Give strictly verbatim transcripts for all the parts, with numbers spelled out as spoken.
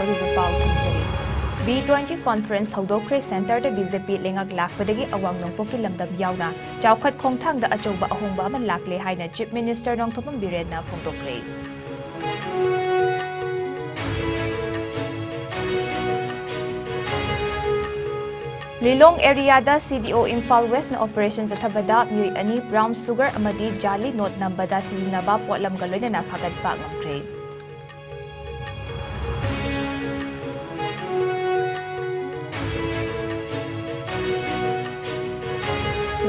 ꯑꯔꯨꯕ ꯄꯥꯎ ꯊꯝꯖꯔꯤ꯫ B twenty conference ꯍꯧꯗꯣꯛꯈ꯭ꯔꯦ꯫ Centreꯗ BJP ꯂꯩꯉꯥꯛ ꯂꯥꯛꯄꯗꯒꯤ ꯑꯋꯥꯡ ꯅꯣꯡꯄꯣꯛꯀꯤ ꯂꯝꯗꯝ ꯌꯥꯎꯅ ꯆꯥꯎꯈꯠ ꯈꯣꯡꯊꯥꯡꯗ ꯑꯆꯧꯕ ꯑꯍꯣꯡꯕ ꯑꯃ ꯂꯥꯛꯂꯦ ꯍꯥꯏꯅ Chief Minister ꯅꯣꯡꯊꯣꯝꯕꯝ ꯕꯤꯔꯦꯟꯅ ꯐꯣꯡꯗꯣꯛꯈ꯭ꯔꯦ꯫ ꯂꯤꯂꯣꯡ areaꯗ CDO ꯏꯝꯐꯥꯜ Westꯅ operation ꯆꯠꯊꯕꯗ ꯃꯤꯑꯣꯏ ꯑꯅꯤ brown sugar ꯑꯃꯗꯤ ꯖꯥꯂꯤ ꯅꯣꯠ ꯅꯝꯕꯗ ꯁꯤꯖꯤꯟꯅꯕ ꯄꯣꯠꯂꯝꯒ ꯂꯣꯏꯅꯅ ꯐꯥꯒꯠꯄ ꯉꯝꯈ꯭ꯔꯦ꯫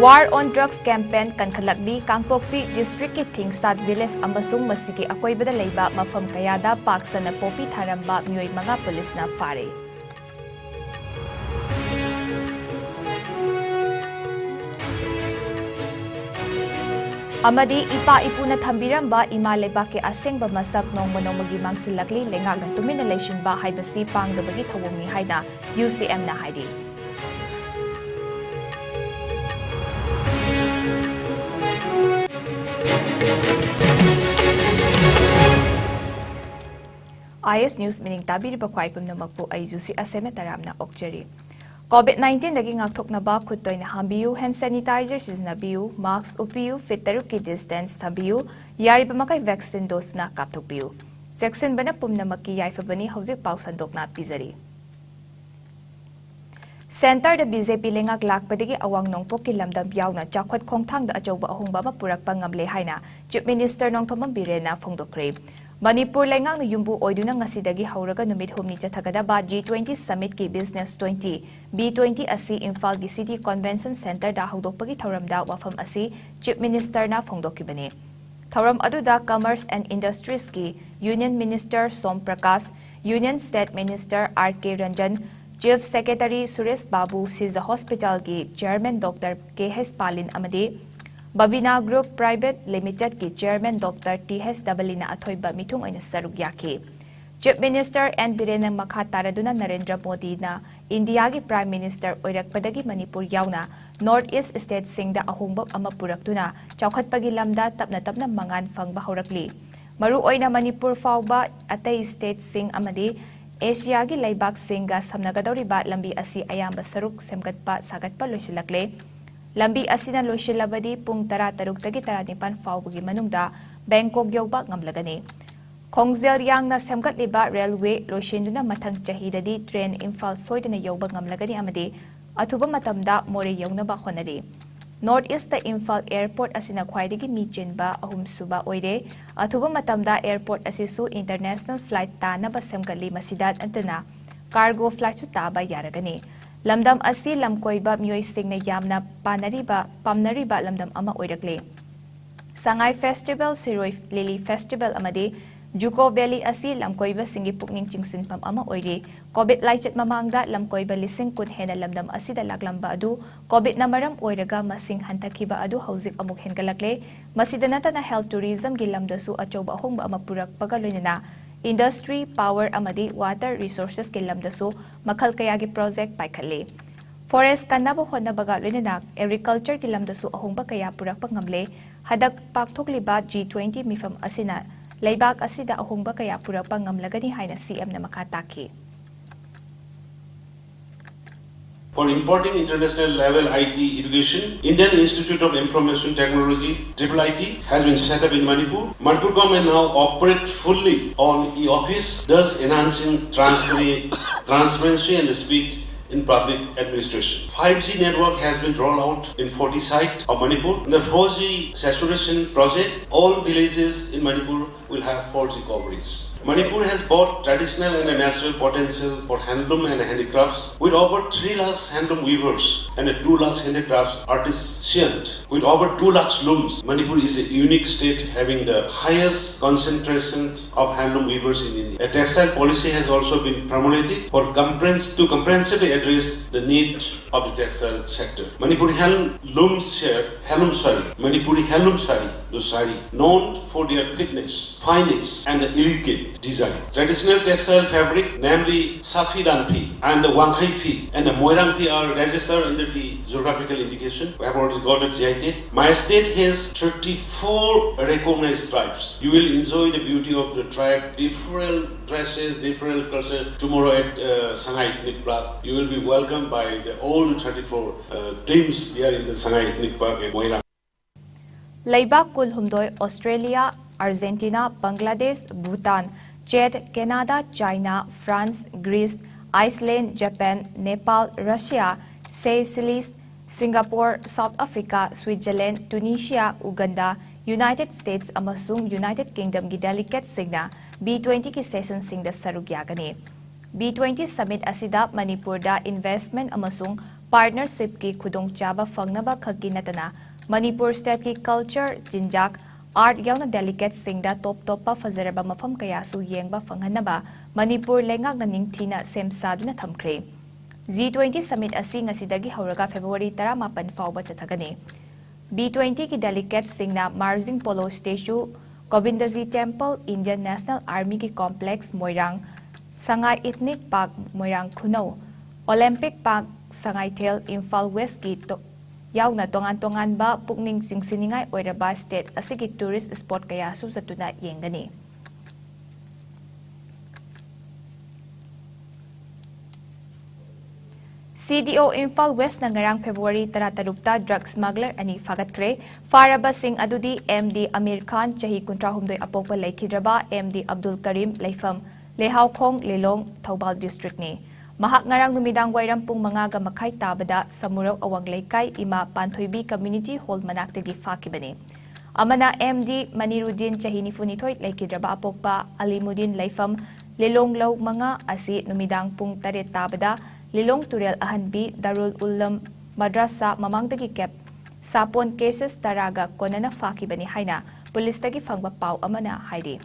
War on Drugs campaign ꯀꯟꯈꯠꯂꯛꯂꯤ꯫ Kangpokpi districtꯀꯤ ꯊꯤꯡꯁꯥꯠ village ꯑꯃꯁꯨꯡ ꯃꯁꯤꯒꯤ ꯑꯀꯣꯏꯕꯗ ꯂꯩꯕ ꯃꯐꯝ ꯀꯌꯥꯗ ꯄꯥꯛ ꯁꯟꯅ ꯄꯣꯄꯤ ꯊꯥꯔꯝꯕ ꯃꯤꯑꯣꯏ ꯃꯉꯥ ꯄꯨꯂꯤꯁꯅ ꯐꯥꯔꯦ꯫ ꯑꯃꯗꯤ ꯏꯄꯥ ꯏꯄꯨꯅ ꯊꯝꯕꯤꯔꯝꯕ ꯏꯃꯥ ꯂꯩꯕꯥꯛꯀꯤ ꯑꯁꯦꯡꯕ ꯃꯁꯛ ꯅꯣꯡꯃ ꯅꯣꯡꯃꯒꯤ ꯃꯥꯡꯁꯤꯜꯂꯛꯂꯤ, ꯂꯩꯉꯥꯛꯅ ꯇꯨꯃꯤꯟꯅ ꯂꯩꯁꯤꯟꯕ ꯍꯥꯏꯕꯁꯤ ꯄꯥꯡꯗꯕꯒꯤ ꯊꯧꯑꯣꯡꯅꯤ ꯍꯥꯏꯅ UCMꯅ ꯍꯥꯏꯔꯤ꯫ IS News ꯃꯤꯅꯤꯡ ꯇꯥꯕꯤꯔꯤꯕ ꯈ꯭ꯋꯥꯏ ꯄꯨꯝꯅꯃꯛꯄꯨ ꯑꯩ ꯖꯨꯁꯤ ꯑꯁꯦꯝꯅ ꯇꯔꯥꯝꯅ ꯑꯣꯛꯆꯔꯤ꯫ COVID nineteenꯗꯒꯤ ꯉꯥꯛꯊꯣꯛꯅꯕ ꯈꯨꯠ ꯇꯣꯏꯅ ꯍꯥꯝꯕꯤꯌꯨ, hand sanitizer ꯁꯤꯖꯤꯟꯅꯕꯤꯌꯨ, mask ꯎꯞꯄꯤꯌꯨ, feet ꯇꯔꯨꯛꯀꯤ distance ꯊꯝꯕꯤꯌꯨ, ꯌꯥꯔꯤꯕ ꯃꯈꯩ vaccine doseꯅ ꯀꯥꯞꯊꯣꯛꯄꯤꯌꯨ꯫ ꯆꯦꯛꯁꯤꯟꯕꯅ ꯄꯨꯝꯅꯃꯛꯀꯤ ꯌꯥꯏꯐꯕꯅꯤ꯫ ꯍꯧꯖꯤꯛ ꯄꯥꯎ ꯁꯟꯗꯣꯛꯅ ꯄꯤꯖꯔꯤ꯫ Centreꯗ BJP ꯂꯩꯉꯥꯛ ꯂꯥꯛꯄꯗꯒꯤ ꯑꯋꯥꯡ ꯅꯣꯡꯄꯣꯛꯀꯤ ꯂꯝꯗꯝ ꯌꯥꯎꯅ ꯆꯥꯎꯈꯠ ꯈꯣꯡꯊꯥꯡꯗ ꯑꯆꯧꯕ ꯑꯍꯣꯡꯕ ꯑꯃ ꯄꯨꯔꯛꯄ ꯉꯝꯂꯦ ꯍꯥꯏꯅ Chief Minister ꯅꯣꯡꯊꯣꯝꯕꯝ ꯕꯤꯔꯦꯟꯅ ꯐꯣꯡꯗꯣꯛꯈ꯭ꯔꯦ꯫ ꯃꯅꯤꯄꯨꯔ ꯂꯩꯉꯥꯛꯅ ꯌꯨꯝꯕꯨ ꯑꯣꯏꯗꯨꯅ ꯉꯁꯤꯗꯒꯤ ꯍꯧꯔꯒ ꯅꯨꯃꯤꯠ ꯍꯨꯝꯅꯤ ꯆꯠꯊꯒꯗꯕ G twenty summitꯀꯤ business twenty, B twenty ꯑꯁꯤ ꯏꯝꯐꯥꯜꯒꯤ City Convention Centreꯗ ꯍꯧꯗꯣꯛꯄꯒꯤ ꯊꯧꯔꯝꯗ ꯋꯥꯐꯝ ꯑꯁꯤ Chief Ministerꯅ ꯐꯣꯡꯗꯣꯛꯈꯤꯕꯅꯤ꯫ ꯊꯧꯔꯝ ꯑꯗꯨꯗ Commerce and Industriesꯀꯤ Union Minister ꯁꯣꯝ Prakash, Union State Minister R K Ranjan, Chief Secretary Suresh ꯕꯥꯕꯨ, ꯁꯤꯖ Hospitalꯒꯤ Chairman Doctor K H ꯄꯥꯂꯤꯟ ꯑꯃꯗꯤ Babina Group Private Limitedꯀꯤ Chairman Doctor T H ꯗꯕꯂꯤꯅ ꯑꯊꯣꯏꯕ ꯃꯤꯊꯨꯡ ꯑꯣꯏꯅ ꯁꯔꯨꯛ ꯌꯥꯈꯤ꯫ Chief Minister N ꯕꯤꯔꯦꯟꯅ ꯃꯈꯥ ꯇꯥꯔꯗꯨꯅ ꯅꯔꯦꯟꯗ꯭ꯔ ꯃꯣꯗꯤꯅ ꯏꯟꯗꯤꯌꯥꯒꯤ Prime Minister ꯑꯣꯏꯔꯛꯄꯗꯒꯤ ꯃꯅꯤꯄꯨꯔ ꯌꯥꯎꯅ North East stateꯁꯤꯡꯗ ꯑꯍꯣꯡꯕ ꯑꯃ ꯄꯨꯔꯛꯇꯨꯅ ꯆꯥꯎꯈꯠꯄꯒꯤ ꯂꯝꯗ ꯇꯞꯅ ꯇꯞꯅ ꯃꯉꯥꯜ ꯐꯪꯕ ꯍꯧꯔꯛꯂꯤ꯫ ꯃꯔꯨꯑꯣꯏꯅ ꯃꯅꯤꯄꯨꯔ ꯐꯥꯎꯕ ꯑꯇꯩ stateꯁꯤꯡ ꯑꯃꯗꯤ ꯑꯦꯁꯤꯌꯥꯒꯤ ꯂꯩꯕꯥꯛꯁꯤꯡꯒ ꯁꯝꯅꯒꯗꯧꯔꯤꯕ ꯂꯝꯕꯤ ꯑꯁꯤ ꯑꯌꯥꯝꯕ ꯁꯔꯨꯛ ꯁꯦꯝꯒꯠꯄ ꯁꯥꯒꯠꯄ ꯂꯣꯏꯁꯤꯜꯂꯛꯂꯦ꯫ ꯂꯝꯕꯤ ꯑꯁꯤꯅ ꯂꯣꯏꯁꯤꯜꯂꯕꯗꯤ ꯄꯨꯡ ꯇꯔꯥ ꯇꯔꯨꯛꯇꯒꯤ ꯇꯔꯥ ꯅꯤꯄꯥꯟ ꯐꯥꯎꯕꯒꯤ ꯃꯅꯨꯡꯗ ꯕꯦꯡꯀꯣꯛ ꯌꯧꯕ ꯉꯝꯂꯒꯅꯤ꯫ ꯈꯣꯡꯖꯦꯜ ꯌꯥꯡꯅ ꯁꯦꯝꯒꯠꯂꯤꯕ ꯔꯦꯜꯋꯦ ꯂꯣꯏꯁꯤꯟꯗꯨꯅ ꯃꯊꯪ ꯆꯍꯤꯗꯗꯤ ꯇ꯭ꯔꯦꯟ ꯏꯝꯐꯥꯜ ꯁꯣꯏꯗꯅ ꯌꯧꯕ ꯉꯝꯂꯒꯅꯤ ꯑꯃꯗꯤ ꯑꯊꯨꯕ ꯃꯇꯝꯗ ꯃꯣꯔꯦ ꯌꯧꯅꯕ ꯍꯣꯠꯅꯔꯤ꯫ ꯅꯣꯔꯠ ꯏꯁꯇ ꯏꯝꯐꯥꯜ ꯑꯦꯌꯔꯄꯣꯔꯠ ꯑꯁꯤꯅ ꯈ꯭ꯋꯥꯏꯗꯒꯤ ꯃꯤ ꯆꯤꯟꯕ ꯑꯍꯨꯝꯁꯨꯕ ꯑꯣꯏꯔꯦ꯫ ꯑꯊꯨꯕ ꯃꯇꯝꯗ ꯑꯦꯌꯔꯄꯣꯔꯠ ꯑꯁꯤꯁꯨ ꯏꯟꯇꯔꯅꯦꯁꯅꯦꯜ ꯐ꯭ꯂꯥꯏꯠ ꯇꯥꯅꯕ ꯁꯦꯝꯒꯠꯂꯤ꯫ ꯃꯁꯤꯗ ꯅꯠꯇꯅ ꯀꯥꯔꯒꯣ ꯐ꯭ꯂꯥꯏꯠꯁꯨ ꯇꯥꯕ ꯌꯥꯔꯒꯅꯤ꯫ ꯂꯝꯗꯝ ꯑꯁꯤ ꯂꯝꯀꯣꯏꯕ ꯃꯤꯑꯣꯏꯁꯤꯡꯅ ꯌꯥꯝꯅ ꯄꯥꯅꯔꯤꯕ, ꯄꯥꯝꯅꯔꯤꯕ ꯂꯝꯗꯝ ꯑꯃ ꯑꯣꯏꯔꯛꯂꯦ꯫ ꯁꯉꯥꯏ ꯐꯦꯁꯇꯤꯚꯦꯜ, ꯁꯤꯔꯣꯏ ꯂꯤꯂꯤ ꯐꯦꯁꯇꯤꯚꯦꯜ ꯑꯃꯗꯤ ꯖꯨꯀꯣ ꯚꯦꯂꯤ ꯑꯁꯤ ꯂꯝꯀꯣꯏꯕꯁꯤꯡꯒꯤ ꯄꯨꯛꯅꯤꯡ ꯆꯤꯡꯁꯤꯟꯐꯝ ꯑꯃ ꯑꯣꯏꯔꯤ꯫ ꯀꯣꯚꯤꯗ ꯂꯥꯏꯆꯠ ꯃꯃꯥꯡꯗ ꯂꯝꯀꯣꯏꯕ ꯂꯤꯁꯤꯡ ꯀꯨꯟ ꯍꯦꯟꯅ ꯂꯝꯗꯝ ꯑꯁꯤꯗ ꯂꯥꯛꯂꯝꯕ ꯑꯗꯨ ꯀꯣꯚꯤꯗꯅ ꯃꯔꯝ ꯑꯣꯏꯔꯒ ꯃꯁꯤꯡ ꯍꯟꯊꯈꯤꯕ ꯑꯗꯨ ꯍꯧꯖꯤꯛ ꯑꯃꯨꯛ ꯍꯦꯟꯒꯠꯂꯛꯂꯦ꯫ ꯃꯁꯤꯗ ꯅꯠꯇꯅ ꯍꯦꯜꯊ ꯇꯨꯔꯤꯖꯝꯒꯤ ꯂꯝꯗꯁꯨ ꯑꯆꯧꯕ ꯑꯍꯣꯡꯕ ꯑꯃ ꯄꯨꯔꯛꯄꯒ ꯂꯣꯏꯅꯅ ꯏꯟꯗꯁꯇ꯭ꯔꯤ, ꯄꯥꯋꯔ ꯑꯃꯗꯤ ꯋꯥꯇꯔ ꯔꯤꯁꯣꯔꯁꯦꯁꯀꯤ ꯂꯝꯗꯁꯨ ꯃꯈꯜ ꯀꯌꯥꯒꯤ ꯄ꯭ꯔꯣꯖꯦꯛ ꯄꯥꯏꯈꯠꯂꯤ꯫ ꯐꯣꯔꯦꯁ ꯀꯟꯅꯕ ꯍꯣꯠꯅꯕꯒ ꯂꯣꯏꯅꯅ ꯑꯦꯒ꯭ꯔꯤꯀꯜꯆꯔꯒꯤ ꯂꯝꯗꯁꯨ ꯑꯍꯣꯡꯕ ꯀꯌꯥ ꯄꯨꯔꯛꯄ ꯉꯝꯂꯦ꯫ ꯍꯟꯗꯛ ꯄꯥꯡꯊꯣꯛꯂꯤꯕ ꯖꯤ ꯇ꯭ꯋꯦꯟꯇꯤ ꯃꯤꯐꯝ ꯑꯁꯤꯅ ꯂꯩꯕꯥꯛ ꯑꯁꯤꯗ ꯑꯍꯣꯡꯕ ꯀꯌꯥ ꯄꯨꯔꯛꯄ ꯉꯝꯂꯒꯅꯤ ꯍꯥꯏꯅ ꯁꯤ ꯑꯦꯝꯅ ꯃꯈꯥ ꯇꯥꯈꯤ꯫ For importing international level I T education, Indian Institute of Information Technology, triple I T, has been set up in Manipur. Manipur government now operate fully on e-office, thus enhancing transparency, transparency and speed in public administration. Five G network has been rolled out in forty sites of Manipur. In the four G saturation project, all villages in Manipur will have four G coverage. Manipur has both traditional and natural potential for handloom and handicrafts, with over three lakhs handloom weavers and two lakhs handicrafts artisans, with over two lakhs looms. Manipur is a unique state having the highest concentration of handloom weavers in India. A textile policy has also been formulated for comprehens-, to comprehensively address the need of the textile sector. Manipuri handloom share, handloom sari, Manipuri handloom sari The sari, known for their fitness, fineness, and the elegant design. Traditional textile fabric, namely Safi Ranpi and the Wangkhai Phi and the Moirang Phi, are registered under the geographical indication. We have already got a G I tag. My state has thirty-four recognized tribes. You will enjoy the beauty of the tribe, different dresses, different culture. Tomorrow at uh, Sangai Ethnic Park, you will be welcomed by the, all the thirty-four uh, teams here in the Sangai Ethnic Park at Moirang. ꯂꯩꯕꯥꯛ ꯀꯨꯟꯍꯨꯝꯗꯣꯏ, Australia, Argentina, Bangladesh, Bhutan, Chad, Canada, China, France, Greece, Iceland, Japan, Nepal, Russia, Seychelles, Singapore, South Africa, Switzerland, Tunisia, Uganda, United States ꯑꯃꯁꯨꯡ United Kingdomꯒꯤ delegateꯁꯤꯡꯅ B twentyꯒꯤ sessionꯁꯤꯡꯗ ꯁꯔꯨꯛ ꯌꯥꯒꯅꯤ꯫ B twenty summit ꯑꯁꯤꯗ ꯃꯅꯤꯄꯨꯔꯗ investment ꯑꯃꯁꯨꯡ partnershipꯀꯤ ꯈꯨꯗꯣꯡꯆꯥꯕ ꯐꯪꯅꯕ ꯈꯛꯀꯤ ꯅꯠꯇꯅ ꯃꯅꯤꯄꯨꯔ stateꯀꯤ culture, ꯆꯤꯟꯖꯥꯛ, art ꯌꯥꯎꯅ delegateꯁꯤꯡꯗ top ꯇꯣꯞꯄ ꯐꯖꯔꯕ ꯃꯐꯝ ꯀꯌꯥꯁꯨ ꯌꯦꯡꯕ ꯐꯪꯍꯟꯅꯕ ꯃꯅꯤꯄꯨꯔ ꯂꯩꯉꯥꯛꯅ ꯅꯤꯡꯊꯤꯅ ꯁꯦꯝ ꯁꯥꯗꯨꯅ ꯊꯝꯈ꯭ꯔꯦ꯫ G twenty summit ꯑꯁꯤ ꯉꯁꯤꯗꯒꯤ ꯍꯧꯔꯒ February ꯇꯔꯥꯃꯥꯄꯟ ꯐꯥꯎꯕ ꯆꯠꯊꯒꯅꯤ꯫ B twentyꯒꯤ delegateꯁꯤꯡꯅ Marjing Polo Statue, Govindaji Temple, Indian National Armyꯒꯤ complex ꯃꯣꯏꯔꯥꯡ, Sangai Ethnic Park ꯃꯣꯏꯔꯥꯡ ꯈꯨꯅꯧ, Olympic Park ꯁꯉꯥꯏꯊꯦꯜ, ꯏꯝꯐꯥꯜ Westꯀꯤ ꯇꯣ-, ꯌꯥꯎꯅ ꯇꯣꯉꯥꯟ ꯇꯣꯉꯥꯟꯕ ꯄꯨꯛꯅꯤꯡ ꯆꯤꯡꯁꯤꯟꯅꯤꯡꯉꯥꯏ ꯑꯣꯏꯔꯕ state ꯑꯁꯤꯒꯤ tourist spot ꯀꯌꯥꯁꯨ ꯆꯠꯇꯨꯅ ꯌꯦꯡꯒꯅꯤ꯫ CDO ꯏꯝꯐꯥꯜ Westꯅ ꯉꯔꯥꯡ February ꯇꯔꯥꯇꯔꯨꯛꯇ drug smuggler ꯑꯅꯤ ꯐꯥꯒꯠꯈ꯭ꯔꯦ꯫ ꯐꯥꯔꯕꯁꯤꯡ ꯑꯗꯨꯗꯤ MD ꯑꯃꯤꯔ ꯈꯥꯟ, ꯆꯍꯤ ꯀꯨꯟꯊ꯭ꯔꯥꯍꯨꯝꯗꯣꯏ ꯑꯄꯣꯛꯄ ꯂꯩꯈꯤꯗ꯭ꯔꯕ, MD ꯑꯕꯗꯨꯜ ꯀꯔꯤꯝ, ꯂꯩꯐꯝ ꯂꯩꯍꯥꯎꯈꯣꯡ, ꯂꯤꯂꯣꯡ, ꯊꯧꯕꯥꯜ districtꯅꯤ꯫ ꯃꯍꯥꯛ ꯉꯔꯥꯡ ꯅꯨꯃꯤꯗꯥꯡ ꯋꯥꯏꯔꯝ ꯄꯨꯡ ꯃꯉꯥꯒ ꯃꯈꯥꯏ ꯇꯥꯕꯗ ꯁꯃꯨꯔꯧ ꯑꯋꯥꯡ ꯂꯩꯀꯥꯏ ꯏꯃꯥ ꯄꯥꯟꯊꯣꯏꯕꯤ community hall ꯃꯅꯥꯛꯇꯒꯤ ꯐꯥꯈꯤꯕꯅꯤ꯫ ꯑꯃꯅ MD ꯃꯅꯤꯔꯨꯗꯤꯟ, ꯆꯍꯤ ꯅꯤꯐꯨꯅꯤꯊꯣꯏ ꯂꯩꯈꯤꯗ꯭ꯔꯕ ꯑꯄꯣꯛꯄ ꯑꯂꯤꯃꯨꯗꯤꯟ, ꯂꯩꯐꯝ ꯂꯤꯂꯣꯡ ꯂꯧ ꯃꯉꯥ ꯑꯁꯤ ꯅꯨꯃꯤꯗꯥꯡ ꯄꯨꯡ ꯇꯔꯦꯠ ꯇꯥꯕꯗ ꯂꯤꯂꯣꯡ ꯇꯨꯔꯦꯜ ꯑꯍꯟꯕꯤ ꯗꯥꯔꯨꯜ ꯎꯜꯂꯨꯝ ꯃꯗ꯭ꯔꯁꯥ ꯃꯃꯥꯡꯗꯒꯤ ꯀꯦꯞ ꯁꯥꯄꯣꯟ cases ꯇꯔꯥꯒ ꯀꯣꯟꯅꯅ ꯐꯥꯈꯤꯕꯅꯤ ꯍꯥꯏꯅ ꯄꯨꯂꯤꯁꯇꯒꯤ ꯐꯪꯕ ꯄꯥꯎ ꯑꯃꯅ ꯍꯥꯏꯔꯤ꯫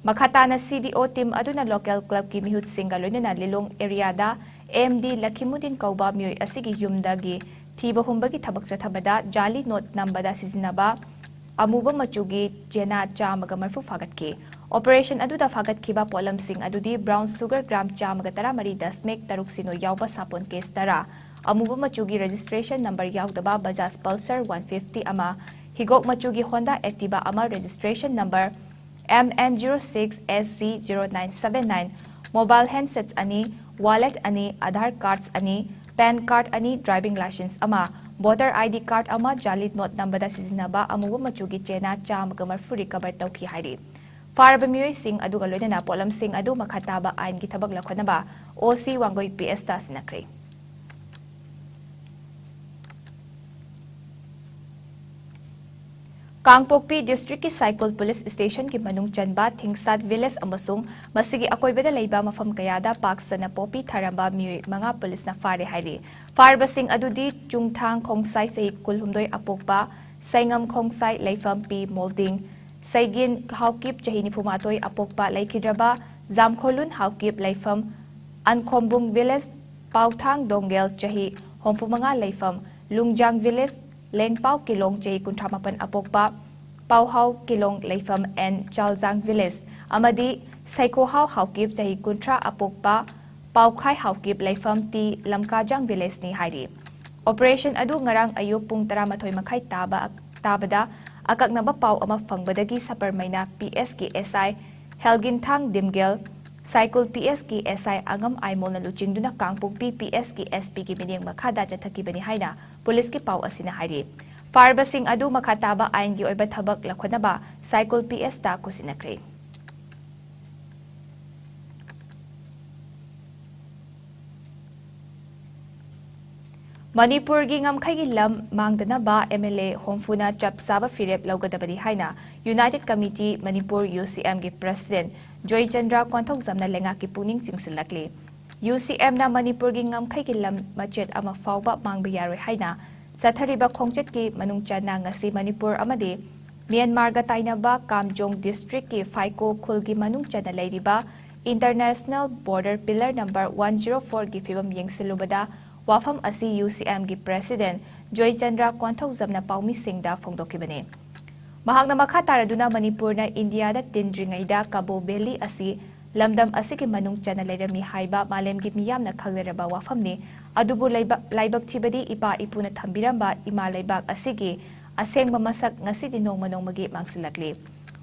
ꯃꯈꯥ ꯇꯥꯅ CDO team ꯑꯗꯨꯅ local clubꯀꯤ ꯃꯤꯍꯨꯠꯁꯤꯡꯒ ꯂꯣꯏꯅꯅ ꯂꯤꯂꯣꯡ areaꯗ MD ꯂꯈꯤꯃꯨꯗꯤꯟ ꯀꯧꯕ ꯃꯤꯑꯣꯏ ꯑꯁꯤꯒꯤ ꯌꯨꯝꯗꯒꯤ ꯊꯤꯕ ꯍꯨꯝꯕꯒꯤ ꯊꯕꯛ ꯆꯠꯊꯕꯗ ꯖꯥꯂꯤ note ꯅꯝꯕꯗ ꯁꯤꯖꯤꯟꯅꯕ ꯑꯃꯨꯕ ꯃꯆꯨꯒꯤ ꯆꯦꯅꯥ ꯆꯥꯝꯃꯒ ꯃꯔꯤꯐꯨ ꯐꯥꯒꯠꯈꯤ꯫ Operation ꯑꯗꯨꯗ ꯐꯥꯒꯠꯈꯤꯕ ꯄꯣꯠꯂꯝꯁꯤꯡ ꯑꯗꯨꯗꯤ brown sugar gram ꯆꯥꯝꯃꯒ ꯇꯔꯥꯃꯔꯤ ꯗꯁꯃꯤꯛ ꯇꯔꯨꯛ ꯁꯤꯅꯣ ꯌꯥꯎꯕ ꯁꯥꯄꯣꯟ case ꯇꯔꯥ, ꯑꯃꯨꯕ ꯃꯆꯨꯒꯤ registration number ꯌꯥꯎꯗꯕ Bajaj Pulsar one fifty ꯑꯃ, ꯍꯤꯒꯣꯛ ꯃꯆꯨꯒꯤ Honda Activa ꯑꯃ registration number M N zero six S C zero nine seven nine, mobile handsets ꯑꯅꯤ, wallet ꯑꯅꯤ, Aadhaar cards ꯑꯅꯤ, PAN card ꯑꯅꯤ, driving license ꯑꯃ, voter I D card ꯑꯃ, ꯖꯥꯂꯤ note ꯅꯝꯕꯗ ꯁꯤꯖꯤꯟꯅꯕ ꯑꯃꯨꯕ ꯃꯆꯨꯒꯤ ꯆꯦꯅꯥ ꯆꯥꯝꯃꯒ ꯃꯔꯤꯐꯨ recover ꯇꯧꯈꯤ ꯍꯥꯏꯔꯤ꯫ ꯐꯥꯔꯕ ꯃꯤꯑꯣꯏꯁꯤꯡ ꯑꯗꯨꯒ ꯂꯣꯏꯅꯅ ꯄꯣꯠꯂꯝꯁꯤꯡ ꯑꯗꯨ ꯃꯈꯥ ꯇꯥꯕ ꯑꯥꯏꯟꯒꯤ ꯊꯕꯛ ꯂꯧꯈꯠꯅꯕ O C Wangoi P S ꯇ ꯁꯤꯟꯅꯈ꯭ꯔꯦ꯫ ꯀꯥꯡꯄꯣꯛꯄꯤ district ꯀꯤ ꯁꯥꯏꯀꯨꯜ police station ꯒꯤ ꯃꯅꯨꯡ ꯆꯟꯕ ꯊꯤꯡꯁꯥꯠ village ꯑꯃꯁꯨꯡ ꯃꯁꯤꯒꯤ ꯑꯀꯣꯏꯕꯗ ꯂꯩꯕ ꯃꯐꯝ ꯀꯌꯥꯗ ꯄꯥꯛ ꯁꯟꯅ ꯄꯣꯄꯤ ꯊꯥꯔꯝꯕ ꯃꯤꯑꯣꯏ ꯃꯉꯥ police ꯅ ꯐꯥꯔꯦ ꯍꯥꯏꯔꯤ꯫ ꯐꯥꯔꯕꯁꯤꯡ ꯑꯗꯨꯗꯤ ꯆꯨꯡꯊꯥꯡ ꯈꯣꯡꯁꯥꯏ ꯆꯍꯤ ꯀꯨꯟꯍꯨꯝꯗꯣꯏ ꯑꯄꯣꯛꯄ, ꯁꯩꯉꯝ ꯈꯣꯡꯁꯥꯏ ꯂꯩꯐꯝ ꯄꯤ ꯃꯣꯜꯗꯤꯡ, ꯁꯩꯒꯤꯟ ꯍꯥꯎꯀꯤꯞ ꯆꯍꯤ ꯅꯤꯐꯨꯃꯥꯊꯣꯏ ꯑꯄꯣꯛꯄ ꯂꯩꯈꯤꯗ꯭ꯔꯕ, ꯖꯥꯝꯈꯣꯂꯨꯟ ꯍꯥꯎꯀꯤꯞ ꯂꯩꯐꯝ ꯑꯟꯈꯣꯝꯕꯨꯡ village ꯄꯥꯎꯊꯥꯡ ꯗꯣꯡꯒꯦꯜ ꯆꯍꯤ ꯍꯨꯝꯐꯨꯃꯉꯥ ꯂꯩꯐꯝ, ꯂꯨꯡꯖꯥꯡ village ꯂꯦꯡꯄꯥꯎ ꯀꯤꯂꯣꯡ ꯆꯍꯤ ꯀꯨꯟꯊ꯭ꯔꯥꯃꯥꯄꯟ ꯑꯄꯣꯛꯄ, ꯄꯥꯎꯍꯥꯎ ꯀꯤꯂꯣꯡ ꯂꯩꯐꯝ N ꯆꯥꯜꯖꯥꯡ village ꯑꯃꯗꯤ ꯁꯩꯈꯣꯍꯥꯎ ꯍꯥꯎꯀꯤꯞ ꯆꯍꯤ ꯀꯨꯟꯊ꯭ꯔꯥ ꯑꯄꯣꯛꯄ, ꯄꯥꯎꯈꯥꯏ ꯍꯥꯎꯀꯤꯞ ꯂꯩꯐꯝ ꯇꯤ ꯂꯝꯀꯥꯖꯥꯡ village ꯅꯤ ꯍꯥꯏꯔꯤ꯫ Operation ꯑꯗꯨ ꯉꯔꯥꯡ ꯑꯌꯨꯛ ꯄꯨꯡ ꯇꯔꯥꯃꯥꯊꯣꯏ ꯃꯈꯥꯏ ꯇꯥꯕ, ꯇꯥꯕꯗ ꯑꯀꯛꯅꯕ ꯄꯥꯎ ꯑꯃ ꯐꯪꯕꯗꯒꯤ ꯁꯄꯔꯃꯩꯅ P S ꯀꯤ S I ꯍꯦꯜꯒꯤꯟꯊꯥꯡ ꯗꯤꯝꯒꯦꯜ, ꯁꯥꯏꯀꯨꯜ P S ꯀꯤ S I ꯑꯉꯝ ꯑꯥꯏꯃꯣꯜꯅ ꯂꯨꯆꯤꯡꯗꯨꯅ ꯀꯥꯡꯄꯣꯛꯄꯤ P S ꯀꯤ S P ꯒꯤ ꯃꯤꯠꯌꯦꯡ ꯃꯈꯥꯗ ꯆꯠꯊꯈꯤꯕꯅꯤ ꯍꯥꯏꯅ police ꯀꯤ ꯄꯥꯎ ꯑꯁꯤꯅ ꯍꯥꯏꯔꯤ꯫ ꯐꯥꯔꯕꯁꯤꯡ ꯑꯗꯨ ꯃꯈꯥ ꯇꯥꯕ ꯑꯥꯏꯟꯒꯤ ꯑꯣꯏꯕ ꯊꯕꯛ ꯂꯧꯈꯠꯅꯕ ꯁꯥꯏꯀꯨꯜ P S ꯇ ꯈꯨꯠꯁꯤꯟꯅꯈ꯭ꯔꯦ꯫ ꯃꯅꯤꯄꯨꯔꯒꯤ ꯉꯝꯈꯩꯒꯤ ꯂꯝ ꯃꯥꯡꯗꯅꯕ M L A ꯍꯨꯝꯐꯨꯅ ꯆꯞ ꯆꯥꯕ ꯐꯤꯔꯦꯞ ꯂꯧꯒꯗꯕꯅꯤ ꯍꯥꯏꯅ United Committee Manipur, U C M ꯒꯤ President ꯖꯣꯏꯆꯟꯗ꯭ꯔ ꯀꯣꯟꯊꯧꯖꯝꯅ ꯂꯩꯉꯥꯛꯀꯤ ꯄꯨꯛꯅꯤꯡ ꯆꯤꯡꯁꯤꯜꯂꯛꯂꯤ꯫ U C M ꯅ ꯃꯅꯤꯄꯨꯔꯒꯤ ꯉꯝꯈꯩꯒꯤ ꯂꯝ ꯃꯆꯦꯠ ꯑꯃ ꯐꯥꯎꯕ ꯃꯥꯡꯕ ꯌꯥꯔꯣꯏ ꯍꯥꯏꯅ ꯆꯠꯊꯔꯤꯕ ꯈꯣꯡꯆꯠꯀꯤ ꯃꯅꯨꯡ ꯆꯟꯅ ꯉꯁꯤ ꯃꯅꯤꯄꯨꯔ ꯑꯃꯗꯤ ꯃ꯭ꯌꯥꯟꯃꯥꯔꯒ ꯇꯥꯏꯅꯕ ꯀꯥꯝꯖꯣꯡ district ꯀꯤ ꯐꯥꯏꯀꯣ ꯈꯨꯜꯒꯤ ꯃꯅꯨꯡ ꯆꯟꯅ ꯂꯩꯔꯤꯕ International Border Pillar number one zero four ꯒꯤ ꯐꯤꯕꯝ ꯌꯦꯡꯁꯤꯜꯂꯨꯕꯗ ꯋꯥꯐꯝ ꯑꯁꯤ U C M ꯒꯤ President ꯖꯣꯏꯆꯟꯗ꯭ꯔ ꯀꯣꯟꯊꯧꯖꯝꯅ ꯄꯥꯎꯃꯤꯁꯤꯡꯗ ꯐꯣꯡꯗꯣꯛꯈꯤꯕꯅꯤ꯫ ꯃꯍꯥꯛꯅ ꯃꯈꯥ ꯇꯥꯔꯗꯨꯅ ꯃꯅꯤꯄꯨꯔꯅ ꯏꯟꯗꯤꯌꯥꯗ ꯇꯤꯟꯗ꯭ꯔꯤꯉꯩꯗ ꯀꯕꯣ ꯚꯦꯂꯤ ꯑꯁꯤ ꯂꯝꯗꯝ ꯑꯁꯤꯒꯤ ꯃꯅꯨꯡ ꯆꯟꯅ ꯂꯩꯔꯝꯃꯤ ꯍꯥꯏꯕ ꯃꯥꯂꯦꯝꯒꯤ ꯃꯤꯌꯥꯝꯅ ꯈꯪꯅꯔꯕ ꯋꯥꯐꯝꯅꯤ꯫ ꯑꯗꯨꯕꯨ ꯂꯩꯕ-, ꯂꯥꯏꯕꯛ ꯊꯤꯕꯗꯤ ꯏꯄꯥ ꯏꯄꯨꯅ ꯊꯝꯕꯤꯔꯝꯕ ꯏꯃꯥ ꯂꯩꯕꯥꯛ ꯑꯁꯤꯒꯤ ꯑꯁꯦꯡꯕ ꯃꯁꯛ ꯉꯁꯤꯗꯤ ꯅꯣꯡꯃ ꯅꯣꯡꯃꯒꯤ ꯃꯥꯡꯁꯤꯜꯂꯛꯂꯤ꯫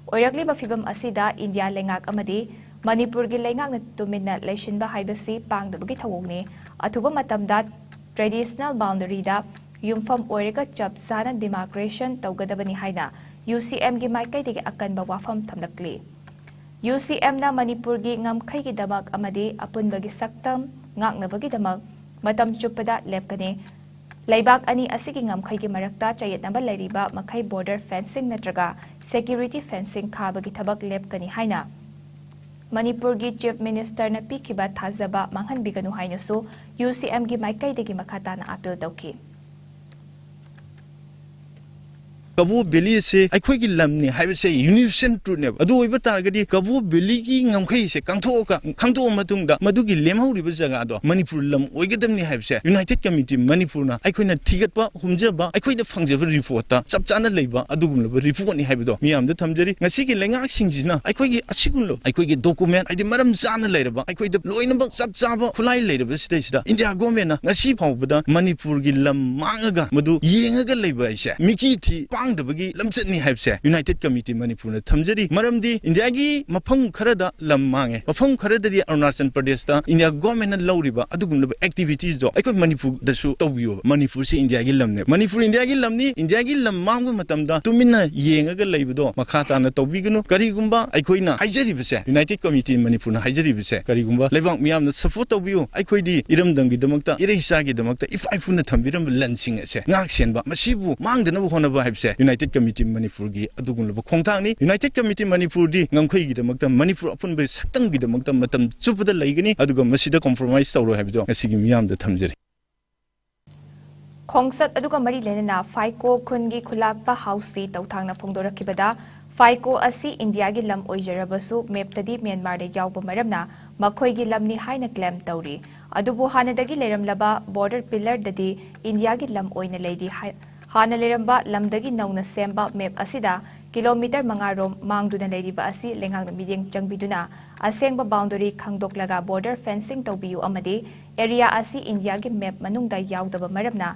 ꯑꯣꯏꯔꯛꯂꯤꯕ ꯐꯤꯕꯝ ꯑꯁꯤꯗ ꯏꯟꯗꯤꯌꯥ ꯂꯩꯉꯥꯛ ꯑꯃꯗꯤ ꯃꯅꯤꯄꯨꯔꯒꯤ ꯂꯩꯉꯥꯛꯅ ꯇꯨꯃꯤꯟꯅ ꯂꯩꯁꯤꯟꯕ ꯍꯥꯏꯕꯁꯤ ꯄꯥꯡꯗꯕꯒꯤ ꯊꯧꯑꯣꯡꯅꯤ꯫ ꯑꯊꯨꯕ ꯃꯇꯝꯗ traditional boundary ꯗ ꯌꯨꯝꯐꯝ ꯑꯣꯏꯔꯒ ꯆꯞ ꯆꯥꯅ demarcation ꯇꯧꯒꯗꯕꯅꯤ ꯍꯥꯏꯅ ꯌꯨ ꯁꯤ ꯑꯦꯝꯒꯤ ꯃꯥꯏꯀꯩꯗꯒꯤ ꯑꯀꯟꯕ ꯋꯥꯐꯝ ꯊꯝꯂꯛꯂꯤ꯫ ꯌꯨ ꯁꯤ ꯑꯦꯝꯅ ꯃꯅꯤꯄꯨꯔꯒꯤ ꯉꯝꯈꯩꯒꯤꯗꯃꯛ ꯑꯃꯗꯤ ꯑꯄꯨꯟꯕꯒꯤ ꯁꯛꯇꯝ ꯉꯥꯛꯅꯕꯒꯤꯗꯃꯛ ꯃꯇꯝ ꯆꯨꯞꯄꯗ ꯂꯦꯞꯀꯅꯤ꯫ ꯂꯩꯕꯥꯛ ꯑꯅꯤ ꯑꯁꯤꯒꯤ ꯉꯝꯈꯩꯒꯤ ꯃꯔꯛꯇ ꯆꯌꯦꯠꯅꯕ ꯂꯩꯔꯤꯕ ꯃꯈꯩ border fencing ꯅꯠꯇ꯭ꯔꯒ security fencing ꯈꯥꯕꯒꯤ ꯊꯕꯛ ꯂꯦꯞꯀꯅꯤ ꯍꯥꯏꯅ ꯃꯅꯤꯄꯨꯔꯒꯤ Chief Minister ꯅ ꯄꯤꯈꯤꯕ ꯊꯥꯖꯕ ꯃꯥꯡꯍꯟꯕꯤꯒꯅꯨ ꯍꯥꯏꯅꯁꯨ ꯌꯨ ꯁꯤ ꯑꯦꯝꯒꯤ ꯃꯥꯏꯀꯩꯗꯒꯤ ꯃꯈꯥ ꯇꯥꯅ appeal ꯇꯧꯈꯤ꯫ ꯀꯕꯣ ꯚꯦꯂꯤ ꯑꯁꯦ ꯑꯩꯈꯣꯏꯒꯤ ꯂꯝꯅꯤ ꯍꯥꯏꯕꯁꯦ universal truth ꯅꯦꯕ꯫ ꯑꯗꯨ ꯑꯣꯏꯕ ꯇꯥꯔꯒꯗꯤ ꯀꯕꯣ ꯚꯦꯂꯤꯒꯤ ꯉꯝꯈꯩꯁꯦ ꯈꯪꯗꯣꯛꯑꯒ, ꯈꯪꯗꯣꯛꯑ ꯃꯇꯨꯡꯗ ꯃꯗꯨꯒꯤ ꯂꯦꯝꯍꯧꯔꯤꯕ ꯖꯒꯥꯗꯣ ꯃꯅꯤꯄꯨꯔ ꯂꯝ ꯑꯣꯏꯒꯗꯕꯅꯤ ꯍꯥꯏꯕꯁꯦ United Committee ꯃꯅꯤꯄꯨꯔꯅ ꯑꯩꯈꯣꯏꯅ ꯊꯤꯒꯠꯄ ꯍꯨꯝꯖꯕ, ꯑꯩꯈꯣꯏꯅ ꯐꯪꯖꯕ report ꯇ ꯆꯞ ꯆꯥꯅ ꯂꯩꯕ ꯑꯗꯨꯒꯨꯝꯂꯕ report ꯅꯤ ꯍꯥꯏꯕꯗꯣ ꯃꯤꯌꯥꯝꯗ ꯊꯝꯖꯔꯤ꯫ ꯉꯁꯤꯒꯤ ꯂꯩꯉꯥꯛꯁꯤꯡꯁꯤꯅ ꯑꯩꯈꯣꯏꯒꯤ ꯑꯁꯤꯒꯨꯝꯂꯕ ꯑꯩꯈꯣꯏꯒꯤ document ꯍꯥꯏꯗꯤ ꯃꯔꯝ ꯆꯥꯅ ꯂꯩꯔꯕ, ꯑꯩꯈꯣꯏꯗ ꯂꯣꯏꯅꯃꯛ ꯆꯞ ꯆꯥꯕ ꯈꯨꯠꯂꯥꯏ ꯂꯩꯔꯕ ꯁꯤꯗꯩꯁꯤꯗ ꯏꯟꯗꯤꯌꯥ ꯒꯣꯔꯃꯦꯟꯅ ꯉꯁꯤ ꯐꯥꯎꯕꯗ ꯃꯅꯤꯄꯨꯔꯒꯤ ꯂꯝ ꯃꯥꯡꯉꯒ ꯃꯗꯨ ꯌꯦꯡꯉꯒ ꯂꯩꯕ ꯍꯥꯏꯁꯦ ꯃꯤꯀꯤ ꯊꯤ ꯄꯥꯡꯗꯕꯒꯤ ꯂꯝꯆꯠꯅꯤ ꯍꯥꯏꯕꯁꯦ United Committee ꯃꯅꯤꯄꯨꯔꯅ ꯊꯝꯖꯔꯤ꯫ ꯃꯔꯝꯗꯤ ꯏꯟꯗꯤꯌꯥꯒꯤ ꯃꯐꯝ ꯈꯔꯗ ꯂꯝ ꯃꯥꯡꯉꯦ, ꯃꯐꯝ ꯈꯔꯗꯗꯤ ꯑꯔꯨꯅꯥꯆꯜ ꯄ꯭ꯔꯗꯦꯁꯇ ꯏꯟꯗꯤꯌꯥ ꯒꯣꯔꯃꯦꯟꯅ ꯂꯧꯔꯤꯕ ꯑꯗꯨꯒꯨꯝꯂꯕ activities ꯗꯣ ꯑꯩꯈꯣꯏ ꯃꯅꯤꯄꯨꯔꯗꯁꯨ ꯇꯧꯕꯤꯌꯣꯕ꯫ ꯃꯅꯤꯄꯨꯔꯁꯤ ꯏꯟꯗꯤꯌꯥꯒꯤ ꯂꯝꯅꯦ꯫ ꯃꯅꯤꯄꯨꯔ ꯏꯟꯗꯤꯌꯥꯒꯤ ꯂꯝꯅꯤ꯫ ꯏꯟꯗꯤꯌꯥꯒꯤ ꯂꯝ ꯃꯥꯡꯕ ꯃꯇꯝꯗ ꯇꯨꯃꯤꯟꯅ ꯌꯦꯡꯉꯒ ꯂꯩꯕꯗꯣ ꯃꯈꯥ ꯇꯥꯅ ꯇꯧꯕꯤꯒꯅꯨ꯫ ꯀꯔꯤꯒꯨꯝꯕ ꯑꯩꯈꯣꯏꯅ ꯍꯥꯏꯖꯔꯤꯕꯁꯦ, United Committee ꯃꯅꯤꯄꯨꯔꯅ ꯍꯥꯏꯖꯔꯤꯕꯁꯦ, ꯀꯔꯤꯒꯨꯝꯕ ꯂꯩꯕꯥꯛ ꯃꯤꯌꯥꯝꯅ support ꯇꯧꯕꯤꯌꯨ꯫ ꯑꯩꯈꯣꯏꯗꯤ ꯏꯔꯝꯗꯝꯒꯤꯗꯃꯛꯇ, ꯏꯔꯩ ꯏꯆꯥꯒꯤꯗꯃꯛꯇ ꯏꯄꯥ ꯏꯄꯨꯅ ꯊꯝꯕꯤꯔꯝꯕ ꯂꯟꯁꯤꯡ ꯑꯁꯦ ꯉꯥꯛ ꯁꯦꯟꯕ, ꯃꯁꯤꯕꯨ ꯃꯥꯡꯗꯅꯕ ꯍꯣꯠꯅꯕ ꯍꯥꯏꯕꯁꯦ United Committee ꯃꯅꯤꯄꯨꯔꯒꯤ ꯑꯗꯨꯒꯨꯝꯂꯕ ꯈꯣꯡꯊꯥꯡꯅꯤ꯫ United Committee ꯃꯅꯤꯄꯨꯔꯗꯤ ꯉꯝꯈꯩꯒꯤꯗꯃꯛꯇ, ꯃꯅꯤꯄꯨꯔ ꯑꯄꯨꯟꯕꯒꯤ ꯁꯛꯇꯝꯒꯤꯗꯃꯛꯇ ꯃꯇꯝ ꯆꯨꯞꯄꯗ ꯂꯩꯒꯅꯤ, ꯑꯗꯨꯒ ꯃꯁꯤꯗ compromise ꯇꯧꯔꯣꯏ ꯍꯥꯏꯕꯗꯣ ꯉꯁꯤꯒꯤ ꯃꯤꯌꯥꯝꯗ ꯊꯝꯖꯔꯤ꯫ ꯈꯣꯡꯆꯠ ꯑꯗꯨꯒ ꯃꯔꯤ ꯂꯩꯅꯅ ꯐꯥꯏꯀꯣ ꯈꯨꯟꯒꯤ ꯈꯨꯂꯥꯛꯄ ꯍꯥꯎꯁꯤ ꯇꯧꯊꯥꯡꯅ ꯐꯣꯡꯗꯣꯔꯛꯈꯤꯕꯗ, ꯐꯥꯏꯀꯣ ꯑꯁꯤ ꯏꯟꯗꯤꯌꯥꯒꯤ ꯂꯝ ꯑꯣꯏꯖꯔꯕꯁꯨ ꯃꯦꯞꯇꯗꯤ ꯃ꯭ꯌꯥꯟꯃꯥꯔꯗ ꯌꯥꯎꯕ ꯃꯔꯝꯅ ꯃꯈꯣꯏꯒꯤ ꯂꯝꯅꯤ ꯍꯥꯏꯅ claim ꯇꯧꯔꯤ꯫ ꯑꯗꯨꯕꯨ ꯍꯥꯟꯅꯗꯒꯤ ꯂꯩꯔꯝꯂꯕ border pillar ꯗꯗꯤ ꯏꯟꯗꯤꯌꯥꯒꯤ ꯂꯝ ꯑꯣꯏꯅ ꯂꯩꯔꯤ ꯍꯥꯏ-, ꯍꯥꯟꯅ ꯂꯩꯔꯝꯕ ꯂꯝꯗꯒꯤ ꯅꯧꯅ ꯁꯦꯝꯕ ꯃꯦꯞ ꯑꯁꯤꯗ ꯀꯤꯂꯣꯃꯤꯇꯔ ꯃꯉꯥ ꯔꯣꯝ ꯃꯥꯡꯗꯨꯅ ꯂꯩꯔꯤꯕ ꯑꯁꯤ ꯂꯩꯉꯥꯛꯅ ꯃꯤꯠꯌꯦꯡ ꯆꯪꯕꯤꯗꯨꯅ ꯑꯁꯦꯡꯕ ꯕꯥꯎꯟꯗꯔꯤ ꯈꯪꯗꯣꯛꯂꯒ ꯕꯣꯔꯗꯔ ꯐꯦꯟꯁꯤꯡ ꯇꯧꯕꯤꯌꯨ ꯑꯃꯗꯤ ꯑꯦꯔꯤꯌꯥ ꯑꯁꯤ ꯏꯟꯗꯤꯌꯥꯒꯤ ꯃꯦꯞ ꯃꯅꯨꯡꯗ ꯌꯥꯎꯗꯕ ꯃꯔꯝꯅ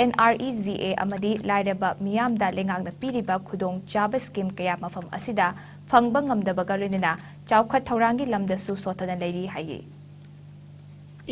N R E G A ꯑꯃꯗꯤ ꯂꯥꯏꯔꯕ ꯃꯤꯌꯥꯝꯗ ꯂꯩꯉꯥꯛꯅ ꯄꯤꯔꯤꯕ ꯈꯨꯗꯣꯡꯆꯥꯕ ꯁ꯭ꯀꯤꯝ ꯀꯌꯥ ꯃꯐꯝ ꯑꯁꯤꯗ ꯐꯪꯕ ꯉꯝꯗꯕꯒ ꯂꯣꯏꯅꯅ ꯆꯥꯎꯈꯠ ꯊꯧꯔꯥꯡꯒꯤ ꯂꯝꯗꯁꯨ ꯁꯣꯠꯊꯅ ꯂꯩꯔꯤ ꯍꯥꯏꯔꯤ꯫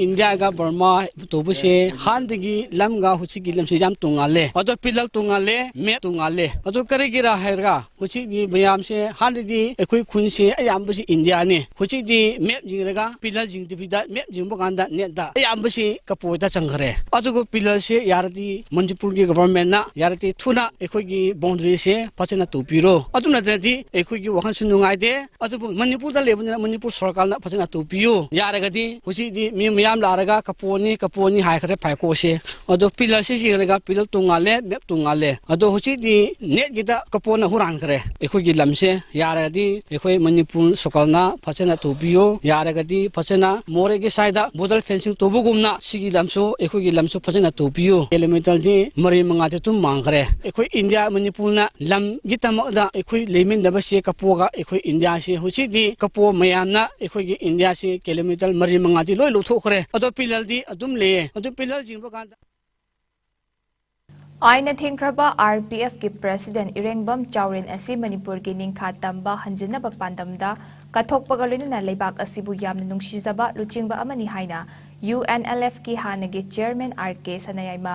ꯏꯟꯗꯤꯌꯥꯒ ꯕꯔꯃꯥ ꯇꯧꯕꯁꯦ ꯍꯥꯟꯅꯗꯒꯤ ꯂꯝꯒ ꯍꯧꯖꯤꯛꯀꯤ ꯂꯝꯁꯦ ꯌꯥꯝ ꯇꯣꯡꯉꯥꯜꯂꯦ꯫ ꯑꯗꯣ ꯄꯤꯂꯔ ꯇꯣꯡꯉꯥꯜꯂꯦ, ꯃꯦꯞ ꯇꯣꯡꯉꯥꯜꯂꯦ꯫ ꯑꯗꯣ ꯀꯔꯤꯒꯤꯔꯥ ꯍꯥꯏꯔꯒ ꯍꯧꯖꯤꯛꯀꯤ ꯃꯌꯥꯝꯁꯦ ꯍꯥꯟꯅꯗꯤ ꯑꯩꯈꯣꯏ ꯈꯨꯟꯁꯦ ꯑꯌꯥꯝꯕꯁꯤ ꯏꯟꯗꯤꯌꯥꯅꯤ꯫ ꯍꯧꯖꯤꯛꯇꯤ ꯃꯦꯞ ꯌꯦꯡꯂꯒ ꯄꯤꯂꯔ ꯌꯦꯡꯗꯕꯤꯗ ꯃꯦꯞ ꯌꯦꯡꯕ ꯀꯥꯟꯗ ꯅꯦꯠꯇ ꯑꯌꯥꯝꯕꯁꯤ ꯀꯄꯣꯗ ꯆꯪꯈ꯭ꯔꯦ꯫ ꯑꯗꯨꯒ ꯄꯤꯂꯔꯁꯦ ꯌꯥꯔꯗꯤ ꯃꯅꯤꯄꯨꯔꯒꯤ ꯒꯣꯚꯔꯟꯃꯦꯟꯠꯅ ꯌꯥꯔꯗꯤ ꯊꯨꯅ ꯑꯩꯈꯣꯏꯒꯤ ꯕꯥꯎꯟꯗꯔꯤꯁꯦ ꯐꯖꯅ ꯇꯧꯕꯤꯔꯣ꯫ ꯑꯗꯨ ꯅꯠꯇ꯭ꯔꯗꯤ ꯑꯩꯈꯣꯏꯒꯤ ꯋꯥꯈꯜꯁꯨ ꯅꯨꯡꯉꯥꯏꯇꯦ꯫ ꯑꯗꯨꯕꯨ ꯃꯅꯤꯄꯨꯔꯗ ꯂꯩꯕꯅꯤꯅ ꯃꯅꯤꯄꯨꯔ ꯁꯔꯀꯥꯔꯅ ꯐꯖꯅ ꯇꯧꯕꯤꯌꯨ꯫ ꯌꯥꯔꯒꯗꯤ ꯍꯧꯖꯤꯛꯇꯤ ꯃꯤ ꯃꯌꯥꯝ ꯂꯥꯛꯂꯒ ꯀꯄꯣꯅꯤ ꯀꯄꯣꯅꯤ ꯍꯥꯏꯈ꯭ꯔꯦ ꯐꯥꯏꯀꯣꯁꯦ꯫ ꯑꯗꯣ ꯄꯤꯂꯔꯁꯤ ꯌꯦꯡꯂꯒ ꯄꯤꯂꯔ ꯇꯣꯡꯉꯥꯜꯂꯦ, ꯃꯦꯞ ꯇꯣꯡꯉꯥꯜꯂꯦ꯫ ꯑꯗꯣ ꯍꯧꯖꯤꯛꯇꯤ ꯅꯦꯠꯀꯤꯗ ꯀꯄꯣꯅ ꯍꯨꯔꯥꯟꯈ꯭ꯔꯦ ꯑꯩꯈꯣꯏꯒꯤ ꯂꯝꯁꯦ꯫ ꯌꯥꯔꯒꯗꯤ ꯑꯩꯈꯣꯏ ꯃꯅꯤꯄꯨꯔ ꯁꯔꯀꯥꯔꯅ ꯐꯖꯅ ꯇꯧꯕꯤꯌꯨ꯫ ꯌꯥꯔꯒꯗꯤ ꯐꯖꯅ ꯃꯣꯔꯦꯒꯤ ꯁꯥꯏꯗ ꯕꯣꯔꯗꯔ ꯐꯦꯟꯁꯤꯡ ꯇꯧꯕꯒꯨꯝꯅ ꯁꯤꯒꯤ ꯂꯝꯁꯨ, ꯑꯩꯈꯣꯏꯒꯤ ꯂꯝꯁꯨ ꯐꯖꯅ ꯇꯧꯕꯤꯌꯨ꯫ ꯀꯤꯂꯣꯃꯤꯇꯔꯗꯤ ꯃꯔꯤ ꯃꯉꯥꯗꯤ ꯑꯗꯨꯝ ꯃꯥꯡꯈ꯭ꯔꯦ꯫ ꯑꯩꯈꯣꯏ ꯏꯟꯗꯤꯌꯥ ꯃꯅꯤꯄꯨꯔꯅ ꯂꯝꯒꯤꯗꯃꯛꯇ ꯑꯩꯈꯣꯏ ꯂꯩꯃꯤꯟꯅꯕꯁꯦ ꯀꯄꯣꯒ ꯑꯩꯈꯣꯏ ꯏꯟꯗꯤꯌꯥꯁꯦ ꯍꯧꯖꯤꯛꯇꯤ ꯀꯄꯣ ꯃꯌꯥꯝꯅ ꯑꯩꯈꯣꯏꯒꯤ ꯏꯟꯗꯤꯌꯥꯁꯦ ꯀꯤꯂꯣꯃꯤꯇꯔ ꯃꯔꯤ ꯃꯉꯥꯗꯤ ꯂꯣꯏ ꯂꯧꯊꯣꯛꯈ꯭ꯔꯦ꯫ ꯑꯗꯣ ꯄꯤꯂꯔꯗꯤ ꯑꯗꯨꯝ ꯂꯩꯌꯦ꯫ ꯑꯗꯨ ꯄꯤꯂꯔ ꯌꯦꯡꯕ ꯀꯥꯟꯗ ꯑꯥꯏꯟꯅ ꯊꯤꯡꯈ꯭ꯔꯕ ꯑꯥꯔ ꯄꯤ ꯑꯦꯐꯀꯤ ꯄ꯭ꯔꯦꯁꯤꯗꯦꯟꯠ ꯏꯔꯦꯡꯕꯝ ꯆꯥꯎꯔꯦꯟ ꯑꯁꯤ ꯃꯅꯤꯄꯨꯔꯒꯤ ꯅꯤꯡꯈꯥ ꯇꯝꯕ ꯍꯟꯖꯤꯟꯅꯕ ꯄꯥꯟꯗꯝꯗ ꯀꯠꯊꯣꯛꯄꯒ ꯂꯣꯏꯅꯅ ꯂꯩꯕꯥꯛ ꯑꯁꯤꯕꯨ ꯌꯥꯝꯅ ꯅꯨꯡꯁꯤꯖꯕ ꯂꯨꯆꯤꯡꯕ ꯑꯃꯅꯤ ꯍꯥꯏꯅ ꯌꯨ ꯑꯦꯟ ꯑꯦꯜ ꯑꯦꯐꯀꯤ ꯍꯥꯟꯅꯒꯤ ꯆꯤꯌꯔꯃꯦꯟ ꯑꯥꯔ ꯀꯦ ꯁꯅꯥꯌꯥꯏꯃ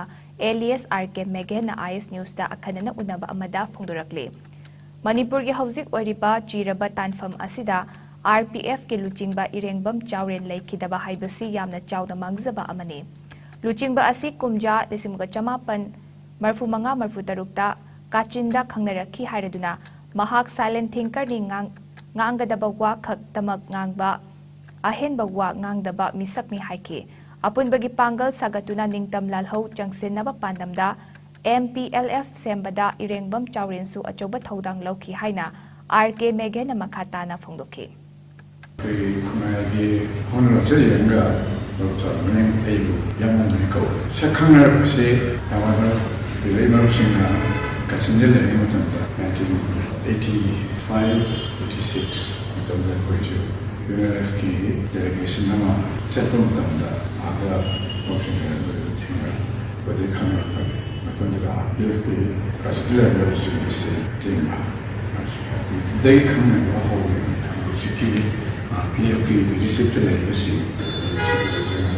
ꯑꯦꯂꯤꯌꯥꯁ ꯑꯥꯔ ꯀꯦ ꯃꯦꯘꯦꯟꯅ ꯑꯥꯏ ꯑꯦꯁ ꯅ꯭ꯌꯨꯁꯇ ꯑꯈꯟꯅꯅ ꯎꯅꯕ ꯑꯃꯗ ꯐꯣꯡꯗꯣꯔꯛꯂꯤ꯫ ꯃꯅꯤꯄꯨꯔꯒꯤ ꯍꯧꯖꯤꯛ ꯑꯣꯏꯔꯤꯕ ꯆꯤꯔꯕ ꯇꯥꯟꯐꯝ ꯑꯁꯤꯗ ꯑꯥꯔ ꯄꯤ ꯑꯦꯐꯀꯤ ꯂꯨꯆꯤꯡꯕ ꯏꯔꯦꯡꯕꯝ ꯆꯥꯎꯔꯦꯟ ꯂꯩꯈꯤꯗꯕ ꯍꯥꯏꯕꯁꯤ ꯌꯥꯝꯅ ꯆꯥꯎꯅ ꯃꯥꯡꯖꯕ ꯑꯃꯅꯤ꯫ ꯂꯨꯆꯤꯡꯕ ꯑꯁꯤ ꯀꯨꯝꯖꯥ ꯂꯤꯁꯤꯡ ꯑꯃꯒ ꯆꯃꯥꯄꯟ ꯃꯔꯐꯨ ꯃꯉꯥ ꯃꯔꯐꯨ ꯇꯔꯨꯛꯇ ꯀꯥꯆꯤꯟꯗ ꯈꯪꯅꯔꯛꯈꯤ ꯍꯥꯏꯔꯗꯨꯅ ꯃꯍꯥꯛ ꯁꯥꯏꯂꯦꯟ ꯊꯤꯡꯀꯔꯅꯤ, ꯉꯥꯡ-, ꯉꯥꯡꯒꯗꯕ ꯋꯥ ꯈꯛꯇꯃꯛ ꯉꯥꯡꯕ, ꯑꯍꯦꯟꯕ ꯋꯥ ꯉꯥꯡꯗꯕ ꯃꯤꯁꯛꯅꯤ ꯍꯥꯏꯈꯤ꯫ ꯑꯄꯨꯟꯕꯒꯤ ꯄꯥꯡꯒꯜ ꯁꯥꯒꯠꯇꯨꯅ ꯅꯤꯡꯇꯝ ꯂꯥꯜꯍꯧ ꯆꯪꯁꯤꯟꯅꯕ ꯄꯥꯟꯗꯝꯗ ꯑꯦꯝ ꯄꯤ ꯑꯦꯜ ꯑꯦꯐ ꯁꯦꯝꯕꯗ ꯏꯔꯦꯡꯕꯝ ꯆꯥꯎꯔꯦꯟꯁꯨ ꯑꯆꯧꯕ ꯊꯧꯗꯥꯡ ꯂꯧꯈꯤ ꯍꯥꯏꯅ ꯑꯥꯔ ꯀꯦ ꯃꯦꯘꯦꯟꯅ ꯃꯈꯥ ꯇꯥꯅ ꯐꯣꯡꯗꯣꯛꯈꯤ꯫ ꯑꯩꯈꯣꯏꯒꯤ ꯈꯨꯟꯅꯥꯏꯒꯤ ꯍꯧꯅ ꯆꯠ ꯌꯦꯡꯒ ꯗꯣꯛꯇꯔ ꯃꯅꯤꯡ ꯑꯩꯕꯨ ꯌꯥꯝꯅ ꯀꯧꯏ꯫ ꯁꯛ ꯈꯪꯅꯔꯛꯄꯁꯤ ꯗꯥꯃꯣꯗꯔ ꯂꯩ ꯃꯔꯨꯞꯁꯤꯡꯅ ꯀꯛꯆꯤꯡꯗ ꯂꯩꯔꯤꯉꯩ ꯃꯇꯝꯗ nineteen eighty five eighty six ꯃꯇꯝꯗ ꯑꯩꯈꯣꯏꯁꯨ UNLFꯀꯤ delegation ꯑꯃ ꯆꯠꯄ ꯃꯇꯝꯗ ꯑꯥꯗ ꯃꯔꯨꯞꯁꯤꯡ ꯂꯩꯔꯝꯕꯗꯨ ꯊꯦꯡꯅꯕꯗꯒꯤ ꯈꯪꯅꯔꯛꯄꯅꯤ꯫ ꯃꯇꯝꯗꯨꯗ RPFꯀꯤ ꯀꯛꯆꯤꯡꯗ ꯂꯩꯔꯝꯕ studentꯁꯦ ꯊꯦꯡꯅ ꯗꯒꯤ ꯈꯪꯅꯕ ꯍꯧꯔꯤꯕꯅꯤ꯫ ꯍꯧꯖꯤꯛꯀꯤ RPFꯀꯤ leadershipꯇ ꯂꯩꯔꯤꯕꯁꯤꯡ, leadershipꯇ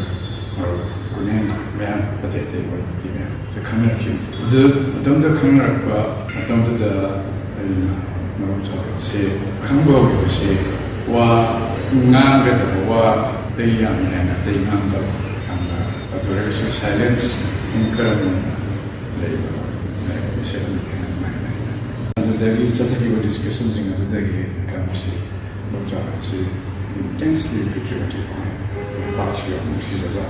ꯃꯔꯨꯞ ꯒꯨꯅꯦꯟ ꯃꯌꯥꯝ, ꯑꯇꯩ ꯑꯇꯩ ꯃꯔꯨꯞꯀꯤ ꯃꯌꯥꯝꯁꯦ ꯈꯪꯅꯔꯛꯈꯤꯕꯅꯤ꯫ ꯑꯗꯨ ꯃꯇꯝꯗ ꯈꯪꯅꯔꯛꯄ ꯃꯇꯝꯗꯨꯗ ꯑꯩꯅ ꯃꯔꯨꯞ ꯊꯧꯔꯝꯁꯦ ꯈꯪꯕ ꯍꯧꯔꯤꯕꯁꯦ ꯋꯥ ꯉꯥꯡꯒꯗꯕ ꯋꯥꯗꯒꯤ ꯌꯥꯝꯅ ꯍꯦꯟꯅ ꯑꯇꯩ ꯉꯥꯡꯗꯕ, ꯌꯥꯝꯅ ꯑꯗꯨ ꯑꯣꯏꯔꯒꯁꯨ silence thinker ꯑꯃ ꯑꯣꯏꯅ ꯂꯩꯕ ꯃꯤꯁꯛ ꯑꯃꯅꯤ ꯍꯥꯏꯅ ꯑꯗꯨꯃꯥꯏꯅ ꯂꯩ꯫ ꯑꯗꯨꯗꯒꯤ ꯆꯠꯊꯈꯤꯕ discussionꯁꯤꯡ ꯑꯗꯨꯗꯒꯤ ꯈꯪꯕꯁꯤ ꯂꯧꯆꯥꯛ ꯑꯁꯤ intensely patriotic ꯑꯣꯏ꯫ ꯂꯩꯄꯥꯛꯁꯤ ꯌꯥꯝ ꯅꯨꯡꯁꯤꯖꯕ,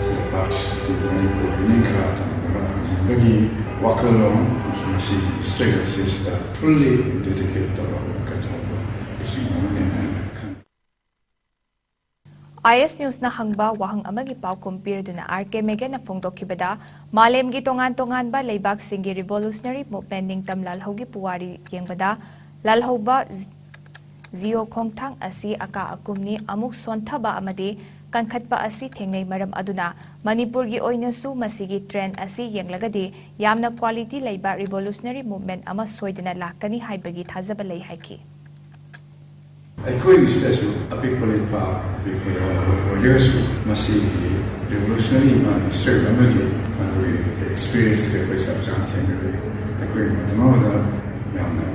ꯂꯩꯄꯥꯛꯁꯤ ꯃꯅꯤꯄꯨꯔꯒꯤ ꯅꯤꯡꯈꯥ ꯇꯝꯕ ꯍꯥꯡꯖꯟꯕꯒꯤ ꯋꯥꯈꯜꯂꯣꯟ ꯑꯃꯁꯨꯡ ꯃꯁꯤꯒꯤ struggle ꯑꯁꯤꯗ fully dedicate ꯇꯧꯔꯕ ꯀꯩꯗꯧꯕ ꯂꯨꯆꯤꯡꯕ ꯑꯃꯅꯤ ꯍꯥꯏꯅ ꯈꯪꯏ꯫ IS Newsꯅ ꯍꯪꯕ ꯋꯥꯍꯪ ꯑꯃꯒꯤ ꯄꯥꯎꯈꯨꯝ ꯄꯤꯔꯗꯨꯅ R K Meganꯅ ꯐꯣꯡꯗꯣꯛꯈꯤꯕꯗ, ꯃꯥꯂꯦꯝꯒꯤ ꯇꯣꯉꯥꯟ ꯇꯣꯉꯥꯟꯕ ꯂꯩꯕꯥꯛꯁꯤꯡꯒꯤ revolutionary movement ꯅꯤꯡꯇꯝ ꯂꯥꯜꯍꯧꯒꯤ ꯄꯨꯋꯥꯔꯤ ꯌꯦꯡꯕꯗ, ꯂꯥꯜꯍꯧꯕ ꯖꯤꯑꯣ ꯈꯣꯡꯊꯥꯡ ꯑꯁꯤ ꯑꯀꯥ ꯑꯀꯨꯝꯅꯤ꯫ ꯑꯃꯨꯛ ꯁꯣꯟꯊꯕ ꯑꯃꯗꯤ ꯀꯟꯈꯠꯄ ꯑꯁꯤ ꯊꯦꯡꯅꯩ꯫ ꯃꯔꯝ ꯑꯗꯨꯅ ꯃꯅꯤꯄꯨꯔꯒꯤ ꯑꯣꯏꯅꯁꯨ ꯃꯁꯤꯒꯤ trend ꯑꯁꯤ ꯌꯦꯡꯂꯒꯗꯤ ꯌꯥꯝꯅ quality ꯂꯩꯕ revolutionary movement ꯑꯃ ꯁꯣꯏꯗꯅ ꯂꯥꯛꯀꯅꯤ ꯍꯥꯏꯕꯒꯤ ꯊꯥꯖꯕ ꯂꯩ ꯍꯥꯏꯈꯤ꯫ ꯑꯩꯈꯣꯏꯒꯤꯁꯤꯗꯁꯨ ꯑꯄꯤꯛꯄ ꯂꯩꯄꯥꯛ, ꯑꯄꯤꯛꯄ ꯌꯥꯎꯔꯕ ꯑꯣꯏꯔꯒꯁꯨ, ꯃꯁꯤꯒꯤ revolutionary ꯃꯥꯒꯤ struggle ꯑꯃꯒꯤ ꯃꯗꯨꯒꯤ experienceꯁꯦ ꯑꯩꯈꯣꯏ ꯆꯞ ꯆꯥꯅ ꯊꯦꯡꯅꯔꯦ꯫ ꯑꯩꯈꯣꯏ ꯃꯇꯝ ꯑꯃꯗ ꯌꯥꯝꯅ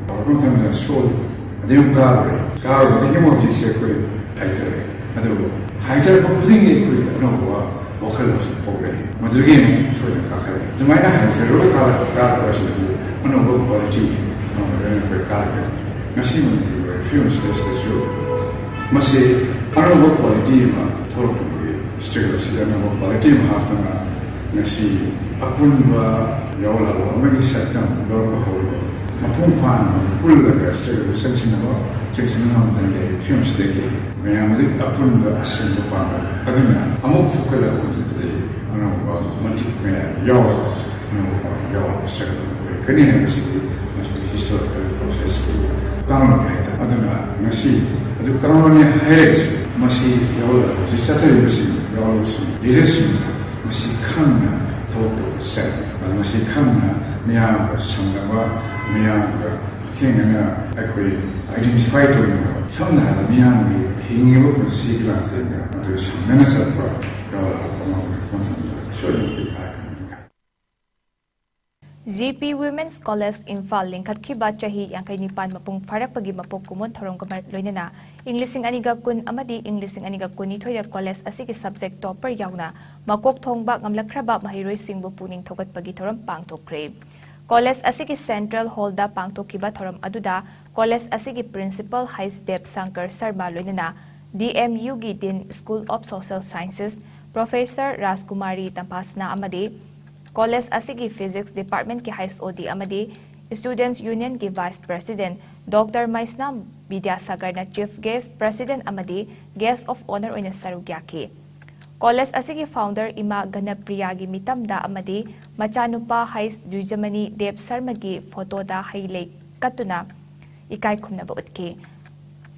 ꯆꯥꯎꯔꯛꯄ ꯃꯇꯝꯗ ꯁꯣꯜꯂꯤ, ꯑꯗꯩ ꯑꯃꯨꯛ ꯀꯥꯔꯨꯔꯦ, ꯀꯥꯔꯨꯕꯗꯒꯤ ꯑꯃꯨꯛ ꯍꯧꯖꯤꯛꯁꯦ ꯑꯩꯈꯣꯏ ꯍꯥꯏꯊꯔꯦ꯫ ꯑꯗꯨꯕꯨ ꯍꯥꯏꯊꯔꯛꯄ ꯈꯨꯗꯤꯡꯒꯤ ꯑꯩꯈꯣꯏꯗ ꯑꯅꯧꯕ ꯋꯥꯈꯜ ꯂꯧꯁꯤꯡ ꯄꯣꯛꯂꯛꯏ꯫ ꯃꯗꯨꯗꯒꯤ ꯑꯃꯨꯛ ꯁꯣꯏꯗꯅ ꯀꯥꯈꯠꯂꯛꯏ꯫ ꯑꯗꯨꯃꯥꯏꯅ ꯍꯥꯏꯊꯔꯒ ꯀꯥꯔꯛ-, ꯀꯥꯔꯛꯄ ꯑꯁꯤꯗꯤ ꯑꯅꯧꯕ quality ꯑꯃ ꯑꯣꯏꯔꯒ ꯑꯩꯈꯣꯏ ꯀꯥꯔꯛꯀꯅꯤ꯫ ꯉꯁꯤ ꯃꯅꯤꯄꯨꯔꯒꯤ ꯑꯣꯏꯕ ꯐꯤꯕꯝꯁꯤꯗꯩꯁꯤꯗꯁꯨ ꯃꯁꯤ ꯑꯅꯧꯕ quality ꯑꯃ ꯊꯣꯛꯂꯛꯄꯒꯤ struggle ꯑꯁꯤꯗ ꯑꯅꯧꯕ quality ꯑꯃ ꯍꯥꯞꯇꯨꯅ ꯉꯁꯤ ꯑꯄꯨꯟꯕ ꯌꯥꯑꯣꯟ ꯂꯥꯜꯍꯧ ꯑꯃꯒꯤ ꯁꯛꯇꯝ ꯂꯧꯔꯛꯄ ꯍꯧꯔꯤꯕ ꯃꯄꯨꯡ ꯐꯥꯅ ꯄꯨꯜꯂꯒ struggle ꯆꯪꯁꯤꯟꯅꯕ, ꯆꯪꯁꯤꯟꯕ ꯉꯝꯗꯅ ꯂꯩꯔꯤꯕ ꯐꯤꯕꯝꯁꯤꯗꯒꯤ ꯃꯌꯥꯝ ꯑꯗꯨꯒꯤ ꯑꯄꯨꯟꯕ ꯑꯁꯦꯡꯕ ꯄꯥꯡꯒꯜ ꯑꯗꯨꯅ ꯑꯃꯨꯛ ꯐꯨꯒꯠꯂꯛꯄ ꯃꯇꯝꯗꯗꯤ ꯑꯅꯧꯕ ꯃꯇꯤꯛ ꯃꯌꯥꯝ ꯌꯥꯎꯔꯒ ꯌꯥꯎꯔꯒ ꯁ꯭ꯇ꯭ꯔꯒꯜ ꯑꯣꯏꯔꯛꯀꯅꯤ ꯍꯥꯏꯕꯁꯤꯗꯤ ꯃꯁꯤꯗꯤ ꯍꯤꯁꯇꯣꯔꯤꯀꯦꯜ ꯄ꯭ꯔꯣꯁꯦꯁꯀꯤ ꯀꯥꯡꯂꯣꯟꯅꯤ ꯍꯥꯏꯇꯥꯔꯦ꯫ ꯑꯗꯨꯅ ꯉꯁꯤ ꯑꯗꯨ ꯀꯥꯡꯂꯣꯟꯅꯤ ꯍꯥꯏꯔꯒꯁꯨ ꯃꯁꯤ ꯌꯥꯎꯍꯜꯂꯒ ꯍꯧꯖꯤꯛ ꯆꯠꯊꯔꯤꯕꯁꯤꯡ ꯌꯥꯎꯔꯤꯕꯁꯤꯡ ꯂꯤꯗꯔꯁꯤꯡꯅ ꯃꯁꯤ ꯈꯪꯅ ꯊꯕꯛ ꯇꯧꯕ ꯆꯪꯉꯤ꯫ ꯑꯗꯨ ꯃꯁꯤ ꯈꯪꯅ ꯃꯤꯌꯥꯝꯒ ꯁꯝꯅꯕ, ꯃꯤꯌꯥꯝꯒ ꯍꯛꯊꯦꯡꯅꯅ ꯑꯩꯈꯣꯏ ꯑꯥꯏꯗꯦꯟꯇꯤꯐꯥꯏ ꯇꯧꯃꯤꯟꯅꯕ, ꯁꯝꯅ ꯍꯥꯏꯔꯕꯗ ꯃꯤꯌꯥꯝꯒꯤ ꯍꯤꯡꯉꯤꯕ ꯄꯨꯟꯁꯤꯒꯤ ꯂꯥꯟꯐꯝꯗ ꯑꯗꯨ ꯁꯝꯅꯅ ꯆꯠꯄ ꯌꯥꯎꯔꯛꯄ ꯃꯇꯝꯗ ꯁꯣꯏꯗꯅ ꯐꯥꯔꯛꯀꯅꯤ꯫ G P Women's College Imphal ꯂꯤꯡꯈꯠꯈꯤꯕ ꯆꯍꯤ ꯌꯥꯡꯈꯩ ꯅꯤꯄꯥꯟ ꯃꯄꯨꯡ ꯐꯥꯔꯛꯄꯒꯤ ꯃꯄꯣꯛ ꯀꯨꯝꯑꯣꯟ ꯊꯧꯔꯝꯒ ꯃꯔ-, ꯂꯣꯏꯅꯅ ꯏꯪ ꯂꯤꯁꯤꯡ ꯑꯅꯤꯒ ꯀꯨꯟ ꯑꯃꯗꯤ ꯏꯪ ꯂꯤꯁꯤꯡ ꯑꯅꯤꯒ ꯀꯨꯟꯅꯤꯊꯣꯏꯗ ꯀꯣꯂꯦꯖ ꯑꯁꯤꯒꯤ subject topper ꯌꯥꯎꯅ ꯃꯀꯣꯛ ꯊꯣꯡꯕ ꯉꯝꯂꯛꯈ꯭ꯔꯕ ꯃꯍꯩꯔꯣꯏꯁꯤꯡꯕꯨ ꯄꯨꯛꯅꯤꯡ ꯊꯧꯒꯠꯄꯒꯤ ꯊꯧꯔꯝ ꯄꯥꯡꯊꯣꯛꯈ꯭ꯔꯦ꯫ ꯀꯣꯂꯦꯖ ꯑꯁꯤꯒꯤ central hallꯗ ꯄꯥꯡꯊꯣꯛꯈꯤꯕ ꯊꯧꯔꯝ ꯑꯗꯨꯗ ꯀꯣꯂꯦꯖ ꯑꯁꯤꯒꯤ principal ꯍꯩꯁ ꯗꯦꯕ ꯁꯪꯀꯔ ꯁꯔꯃ ꯂꯣꯏꯅꯅ ꯗꯤ ꯑꯦꯝ ꯌꯨꯒꯤ Dean School of Social Sciences Professor ꯔꯥꯖꯀꯨꯃꯥꯔꯤ ꯇꯝꯐꯥꯁꯅꯥ ꯑꯃꯗꯤ ꯀꯣꯂꯦꯖ ꯑꯁꯤꯒꯤ Physics Departmentꯀꯤ ꯍꯩꯁ ꯑꯣ ꯗꯤ ꯑꯃꯗꯤ Students Unionꯒꯤ Vice President ꯗꯣꯛꯇꯔ ꯃꯩꯁꯅꯥꯝ ꯕꯤꯗ꯭ꯌꯥꯁꯥꯒꯔꯅ Chief Guest, President ꯑꯃꯗꯤ Guest of Honour ꯑꯣꯏꯅ ꯁꯔꯨꯛ ꯌꯥꯈꯤ꯫ ꯀꯣꯂꯦꯖ ꯑꯁꯤꯒꯤ founder ꯏꯃꯥ ꯒꯅꯄ꯭ꯔꯤꯌꯥꯒꯤ ꯃꯤꯇꯝꯗ ꯑꯃꯗꯤ ꯃꯆꯥꯅꯨꯄꯥ ꯍꯩꯁ ꯗ꯭ꯋꯤꯖꯃꯅꯤ ꯗꯦꯕ ꯁꯔꯃꯒꯤ photoꯗ ꯍꯩ ꯂꯩ ꯀꯠꯇꯨꯅ ꯏꯀꯥꯏ ꯈꯨꯝꯅꯕ ꯎꯠꯈꯤ꯫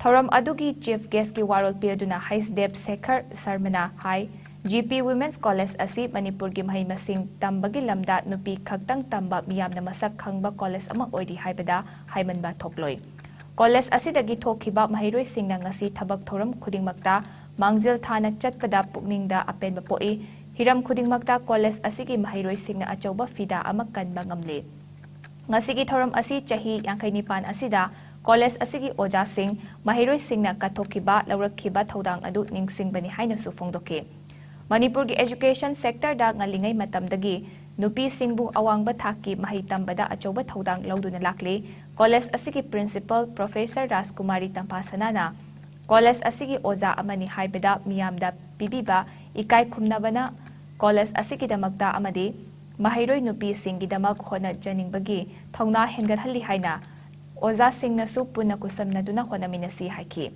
ꯊꯧꯔꯝ ꯑꯗꯨꯒꯤ Chief Guestꯀꯤ ꯋꯥꯔꯣꯜ ꯄꯤꯔꯗꯨꯅ ꯍꯩꯁ ꯗꯦꯕ ꯁꯦꯈꯔ ꯁꯔꯃꯅ ꯍꯥꯏ, ꯖꯤ ꯄꯤ Women's College ꯑꯁꯤ ꯃꯅꯤꯄꯨꯔꯒꯤ ꯃꯍꯩ ꯃꯁꯤꯡ ꯇꯝꯕꯒꯤ ꯂꯝꯗ ꯅꯨꯄꯤ ꯈꯛꯇꯪ ꯇꯝꯕ ꯃꯤꯌꯥꯝꯅ ꯃꯁꯛ ꯈꯪꯕ ꯀꯣꯂꯦꯖ ꯑꯃ ꯑꯣꯏꯔꯤ ꯍꯥꯏꯕꯗ ꯍꯥꯏꯃꯟꯕ ꯊꯣꯛꯂꯣꯏ꯫ ꯀꯣꯂꯦꯖ ꯑꯁꯤꯗꯒꯤ ꯊꯣꯛꯈꯤꯕ ꯃꯍꯩꯔꯣꯏꯁꯤꯡꯅ ꯉꯁꯤ ꯊꯕꯛ ꯊꯧꯔꯝ ꯈꯨꯗꯤꯡꯃꯛꯇ ꯃꯥꯡꯖꯤꯜ ꯊꯥꯅ ꯆꯠꯄꯗ ꯄꯨꯛꯅꯤꯡꯗ ꯑꯄꯦꯟꯕ ꯄꯣꯛꯏ꯫ ꯍꯤꯔꯝ ꯈꯨꯗꯤꯡꯃꯛꯇ ꯀꯣꯂꯦꯖ ꯑꯁꯤꯒꯤ ꯃꯍꯩꯔꯣꯏꯁꯤꯡꯅ ꯑꯆꯧꯕ ꯐꯤꯗꯥ ꯑꯃ ꯀꯟꯕ ꯉꯝꯂꯦ꯫ ꯉꯁꯤꯒꯤ ꯊꯧꯔꯝ ꯑꯁꯤ ꯆꯍꯤ ꯌꯥꯡꯈꯩ ꯅꯤꯄꯥꯟ ꯑꯁꯤꯗ ꯀꯣꯂꯦꯖ ꯑꯁꯤꯒꯤ ꯑꯣꯖꯥꯁꯤꯡ, ꯃꯍꯩꯔꯣꯏꯁꯤꯡꯅ ꯀꯠꯊꯣꯛꯈꯤꯕ, ꯂꯧꯔꯛꯈꯤꯕ ꯊꯧꯗꯥꯡ ꯑꯗꯨ ꯅꯤꯡꯁꯤꯡꯕꯅꯤ ꯍꯥꯏꯅꯁꯨ ꯐꯣꯡꯗꯣꯛꯈꯤ꯫ ꯃꯅꯤꯄꯨꯔꯒꯤ education sectorꯗ ꯉꯜꯂꯤꯉꯩ ꯃꯇꯝꯗꯒꯤ ꯅꯨꯄꯤꯁꯤꯡꯕꯨ ꯑꯋꯥꯡꯕ ꯊꯥꯛꯀꯤ ꯃꯍꯩ ꯇꯝꯕꯗ ꯑꯆꯧꯕ ꯊꯧꯗꯥꯡ ꯂꯧꯗꯨꯅ ꯂꯥꯛꯂꯤ꯫ ꯀꯣꯂꯦꯖ ꯑꯁꯤꯒꯤ principal Professor ꯔꯥꯖꯀꯨꯃꯥꯔꯤ ꯇꯝꯐꯥꯁꯅꯥꯅ ꯀꯣꯂꯦꯖ ꯑꯁꯤꯒꯤ ꯑꯣꯖꯥ ꯑꯃꯅꯤ ꯍꯥꯏꯕꯗ ꯃꯤꯌꯥꯝꯗ ꯄꯤꯕꯤꯕ ꯏꯀꯥꯏ ꯈꯨꯝꯅꯕꯅ ꯀꯣꯂꯦꯖ ꯑꯁꯤꯒꯤꯗꯃꯛꯇ ꯑꯃꯗꯤ ꯃꯍꯩꯔꯣꯏ ꯅꯨꯄꯤꯁꯤꯡꯒꯤꯗꯃꯛ ꯍꯣꯠꯅꯖꯅꯤꯡꯕꯒꯤ ꯊꯧꯅꯥ ꯍꯦꯟꯒꯠꯍꯜꯂꯤ ꯍꯥꯏꯅ ꯑꯣꯖꯥꯁꯤꯡꯅꯁꯨ ꯄꯨꯟꯅ ꯈꯨꯠꯁꯝꯅꯗꯨꯅ ꯍꯣꯠꯅꯃꯤꯟꯅꯁꯤ ꯍꯥꯏꯈꯤ꯫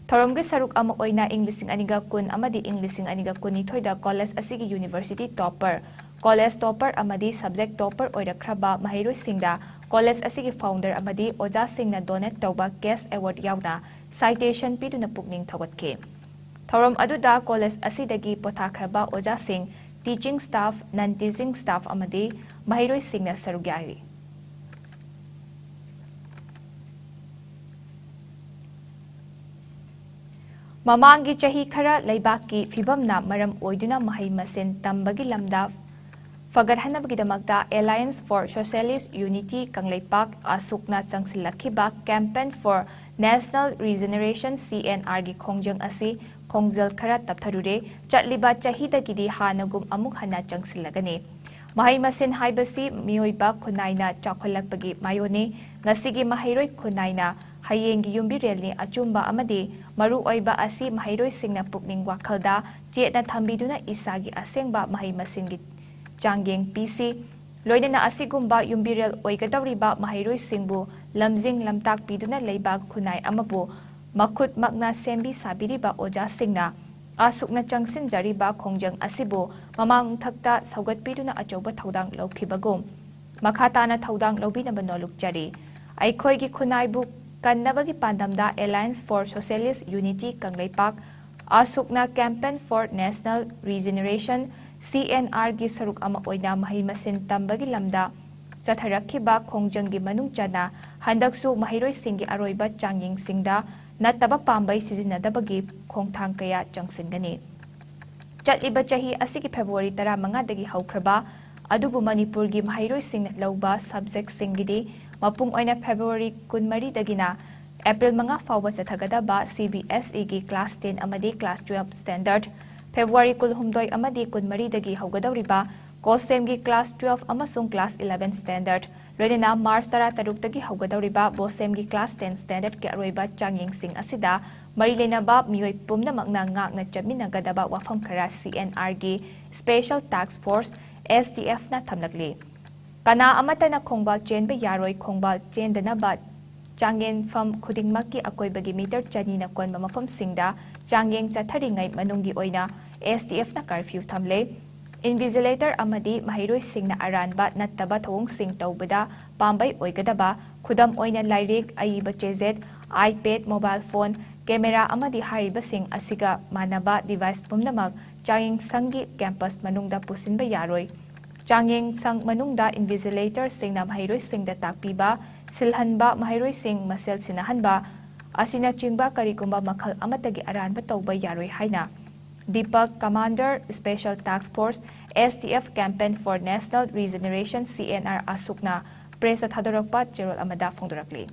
ꯊꯧꯔꯝꯒꯤ ꯁꯔꯨꯛ ꯑꯃ ꯑꯣꯏꯅ ꯏꯪ ꯂꯤꯁꯤꯡ ꯑꯅꯤꯒ ꯀꯨꯟ ꯑꯃꯗꯤ ꯏꯪ ꯂꯤꯁꯤꯡ ꯑꯅꯤꯒ ꯀꯨꯟꯅꯤꯊꯣꯏꯗ ꯀꯣꯂꯦꯖ ꯑꯁꯤꯒꯤ university topper ꯀꯣꯂꯦꯖ ꯇꯣꯄꯔ ꯑꯃꯗꯤ ꯁꯕꯖꯦꯛ ꯇꯣꯄꯔ ꯑꯣꯏꯔꯛꯈ꯭ꯔꯕ ꯃꯍꯩꯔꯣꯏꯁꯤꯡꯗ ꯀꯣꯂꯦꯖ ꯑꯁꯤꯒꯤ ꯐꯥꯎꯟꯗꯔ ꯑꯃꯗꯤ ꯑꯣꯖꯥꯁꯤꯡꯅ ꯗꯣꯅꯦꯠ ꯇꯧꯕ ꯀꯦꯁ ꯑꯦꯋꯥꯔꯗ ꯌꯥꯎꯅ ꯁꯥꯏꯇꯦꯁꯟ ꯄꯤꯗꯨꯅ ꯄꯨꯛꯅꯤꯡ ꯊꯧꯒꯠꯈꯤ꯫ ꯊꯧꯔꯝ ꯑꯗꯨꯗ ꯀꯣꯂꯦꯖ ꯑꯁꯤꯗꯒꯤ ꯄꯣꯊꯥꯈ꯭ꯔꯕ ꯑꯣꯖꯥꯁꯤꯡ, ꯇꯤꯆꯤꯡ ꯁ꯭ꯇꯥꯐ, ꯅꯟ ꯇꯤꯆꯤꯡ ꯁ꯭ꯇꯥꯐ ꯑꯃꯗꯤ ꯃꯍꯩꯔꯣꯏꯁꯤꯡꯅ ꯁꯔꯨꯛ ꯌꯥꯔꯤ꯫ ꯃꯃꯥꯡꯒꯤ ꯆꯍꯤ ꯈꯔ ꯂꯩꯕꯥꯛꯀꯤ ꯐꯤꯕꯝꯅ ꯃꯔꯝ ꯑꯣꯏꯗꯨꯅ ꯃꯍꯩ ꯃꯁꯤꯡ ꯇꯝꯕꯒꯤ ꯂꯝꯗ ꯐꯒꯠꯍꯟꯅꯕꯒꯤꯗꯃꯛꯇ Alliance for Socialist Unity Kangleipak, ꯑꯁꯨꯛꯅ ꯆꯪꯁꯤꯜꯂꯛꯈꯤꯕ Campaign for National Regeneration, C N R ꯒꯤ ꯈꯣꯡꯖꯪ ꯑꯁꯤ ꯈꯣꯡꯖꯦꯜ ꯈꯔ ꯇꯞꯊꯔꯨꯔꯦ꯫ ꯆꯠꯂꯤꯕ ꯆꯍꯤꯗꯒꯤꯗꯤ ꯍꯥꯟꯅꯒꯨꯝ ꯑꯃꯨꯛ ꯍꯟꯅ ꯆꯪꯁꯤꯜꯂꯒꯅꯤ꯫ ꯃꯍꯩ ꯃꯁꯤꯡ ꯍꯥꯏꯕꯁꯤ ꯃꯤꯑꯣꯏꯕ ꯈꯨꯟꯅꯥꯏꯅ ꯆꯥꯎꯈꯠꯂꯛꯄꯒꯤ ꯃꯌꯣꯟꯅꯤ꯫ ꯉꯁꯤꯒꯤ ꯃꯍꯩꯔꯣꯏ ꯈꯨꯟꯅꯥꯏꯅ ꯍꯌꯦꯡꯒꯤ ꯌꯨꯝꯕꯤꯔꯦꯜꯅꯤ꯫ ꯑꯆꯨꯝꯕ ꯑꯃꯗꯤ ꯃꯔꯨꯑꯣꯏꯕ ꯑꯁꯤ ꯃꯍꯩꯔꯣꯏꯁꯤꯡꯅ ꯄꯨꯛꯅꯤꯡ ꯋꯥꯈꯜꯗ ꯆꯦꯠꯅ ꯊꯝꯕꯤꯗꯨꯅ ꯏꯁꯥꯒꯤ ꯑꯁꯦꯡꯕ ꯃꯍꯩ ꯃꯁꯤꯡꯒꯤ ꯆꯥꯡꯌꯦꯡ ꯄꯤꯁꯤ꯫ ꯂꯣꯏꯅꯅ ꯑꯁꯤꯒꯨꯝꯕ ꯌꯨꯝꯕꯤꯔꯦꯜ ꯑꯣꯏꯒꯗꯧꯔꯤꯕ ꯃꯍꯩꯔꯣꯏꯁꯤꯡꯕꯨ ꯂꯝꯖꯤꯡ ꯂꯝꯇꯥꯛꯄꯤꯗꯨꯅ ꯂꯩꯕꯥꯛ ꯈꯨꯟꯅꯥꯏ ꯑꯃꯕꯨ ꯃꯈꯨꯠ ꯃꯛꯅ ꯁꯦꯝꯕꯤ ꯁꯥꯕꯤꯔꯤꯕ ꯑꯣꯖꯥꯁꯤꯡꯅ ꯑꯁꯨꯛꯅ ꯆꯪꯁꯤꯟꯖꯔꯤꯕ ꯈꯣꯡꯖꯪ ꯑꯁꯤꯕꯨ ꯃꯃꯥꯡ ꯊꯛꯇ ꯁꯧꯒꯠꯄꯤꯗꯨꯅ ꯑꯆꯧꯕ ꯊꯧꯗꯥꯡ ꯂꯧꯈꯤꯕꯒꯨꯝ, ꯃꯈꯥ ꯇꯥꯅ ꯊꯧꯗꯥꯡ ꯂꯧꯕꯤꯅꯕ ꯅꯣꯜꯂꯨꯛꯆꯔꯤ꯫ ꯑꯩꯈꯣꯏꯒꯤ ꯈꯨꯟꯅꯥꯏꯕꯨ ꯀꯟꯅꯕꯒꯤ ꯄꯥꯟꯗꯝꯗ Alliance for Socialist Unity Kangleipak, ꯑꯁꯨꯛꯅ Campaign for National Regeneration, C N R ꯒꯤ ꯁꯔꯨꯛ ꯑꯃ ꯑꯣꯏꯅ ꯃꯍꯩ ꯃꯁꯤꯡ ꯇꯝꯕꯒꯤ ꯂꯝꯗ ꯆꯠꯊꯔꯛꯈꯤꯕ ꯈꯣꯡꯖꯪꯒꯤ ꯃꯅꯨꯡ ꯆꯟꯅ ꯍꯟꯗꯛꯁꯨ ꯃꯍꯩꯔꯣꯏꯁꯤꯡꯒꯤ ꯑꯔꯣꯏꯕ ꯆꯥꯡꯌꯦꯡꯁꯤꯡꯗ ꯅꯠꯇꯕ ꯄꯥꯝꯕꯩ ꯁꯤꯖꯤꯟꯅꯗꯕꯒꯤ ꯈꯣꯡꯊꯥꯡ ꯀꯌꯥ ꯆꯪꯁꯤꯟꯒꯅꯤ꯫ ꯆꯠꯂꯤꯕ ꯆꯍꯤ ꯑꯁꯤꯒꯤ ꯐꯦꯕ꯭ꯔꯨꯋꯥꯔꯤ ꯇꯔꯥꯃꯉꯥꯗꯒꯤ ꯍꯧꯈ꯭ꯔꯕ ꯑꯗꯨꯕꯨ ꯃꯅꯤꯄꯨꯔꯒꯤ ꯃꯍꯩꯔꯣꯏꯁꯤꯡꯅ ꯂꯧꯕ ꯁꯕꯖꯦꯛꯁꯤꯡꯒꯤꯗꯤ ꯃꯄꯨꯡ ꯑꯣꯏꯅ ꯐꯦꯕ꯭ꯔꯨꯋꯥꯔꯤ ꯀꯨꯟꯃꯔꯤꯗꯒꯤꯅ ꯑꯦꯄ꯭ꯔꯤꯜ ꯃꯉꯥ ꯐꯥꯎꯕ ꯆꯠꯊꯒꯗꯕ C B S E ꯒꯤ class ten ꯑꯃꯗꯤ class twelve standard, ꯐꯦꯕ꯭ꯔꯨꯋꯥꯔꯤ ꯀꯨꯟꯍꯨꯝꯗꯣꯏ ꯑꯃꯗꯤ ꯀꯨꯟꯃꯔꯤꯗꯒꯤ ꯍꯧꯒꯗꯧꯔꯤꯕ COHSEM ꯒꯤ class twelve ꯑꯃꯁꯨꯡ class eleven standard, ꯂꯣꯏꯅꯅ ꯃꯥꯔꯆ ꯇꯔꯥꯇꯔꯨꯛꯇꯒꯤ ꯍꯧꯒꯗꯧꯔꯤꯕ BOSEM ꯒꯤ class ten standard ꯀꯤ ꯑꯔꯣꯏꯕ ꯆꯥꯡꯌꯦꯡꯁꯤꯡ ꯑꯁꯤꯗ ꯃꯔꯤ ꯂꯩꯅꯕ ꯃꯤꯑꯣꯏ ꯄꯨꯝꯅꯃꯛꯅ ꯉꯥꯛꯅ ꯆꯠꯃꯤꯟꯅꯒꯗꯕ ꯋꯥꯐꯝ ꯈꯔ C N R ꯒꯤ Special Task Force, S T F ꯅ ꯊꯝꯂꯛꯂꯤ꯫ ꯀꯅꯥ ꯑꯃꯠꯇꯅ ꯈꯣꯡꯕꯥꯜ ꯆꯦꯟꯕ ꯌꯥꯔꯣꯏ꯫ ꯈꯣꯡꯕꯥꯜ ꯆꯦꯟꯗꯅꯕ ꯆꯥꯡꯌꯦꯡꯐꯝ ꯈꯨꯗꯤꯡꯃꯛꯀꯤ ꯑꯀꯣꯏꯕꯒꯤ ꯃꯤꯇꯔ ꯆꯅꯤꯅ ꯀꯣꯟꯕ ꯃꯐꯝꯁꯤꯡꯗ ꯆꯥꯡꯌꯦꯡ ꯆꯠꯊꯔꯤꯉꯩ ꯃꯅꯨꯡꯒꯤ ꯑꯣꯏꯅ S T F ꯅ curfew ꯊꯝꯂꯦ꯫ Invigilator ꯑꯃꯗꯤ ꯃꯍꯩꯔꯣꯏꯁꯤꯡꯅ ꯑꯔꯥꯟꯕ ꯅꯠꯇꯕ ꯊꯧꯑꯣꯡꯁꯤꯡ ꯇꯧꯕꯗ ꯄꯥꯝꯕꯩ ꯑꯣꯏꯒꯗꯕ, ꯈꯨꯗꯝ ꯑꯣꯏꯅ ꯂꯥꯏꯔꯤꯛ, ꯑꯏꯕ ꯆꯦꯖꯦꯠ, iPad, mobile phone, camera ꯑꯃꯗꯤ ꯍꯥꯏꯔꯤꯕꯁꯤꯡ ꯑꯁꯤꯒ ꯃꯥꯟꯅꯕ device ꯄꯨꯝꯅꯃꯛ ꯆꯥꯡꯌꯦꯡꯁꯪꯒꯤ campus ꯃꯅꯨꯡꯗ ꯄꯨꯁꯤꯟꯕ ꯌꯥꯔꯣꯏ꯫ ꯆꯥꯡꯌꯦꯡꯁꯪ ꯃꯅꯨꯡꯗ invigilatorꯁꯤꯡꯅ ꯃꯍꯩꯔꯣꯏꯁꯤꯡꯗ ꯇꯥꯛꯄꯤꯕ, ꯁꯤꯜꯍꯟꯕ, ꯃꯍꯩꯔꯣꯏꯁꯤꯡ ꯃꯁꯦꯜ ꯁꯤꯟꯅꯍꯟꯕ ꯑꯁꯤꯅꯆꯤꯡꯕ ꯀꯔꯤꯒꯨꯝꯕ ꯃꯈꯜ ꯑꯃꯠꯇꯒꯤ ꯑꯔꯥꯟꯕ ꯇꯧꯕ ꯌꯥꯔꯣꯏ ꯍꯥꯏꯅ Deepak, Commander, Special Task Force, S T F Campaign for National Regeneration, C N R, ꯑꯁꯨꯛꯅ pressꯇ ꯊꯥꯗꯣꯔꯛꯄ ꯆꯦꯔꯣꯜ ꯑꯃꯗ ꯐꯣꯡꯗꯣꯔꯛꯂꯤ꯫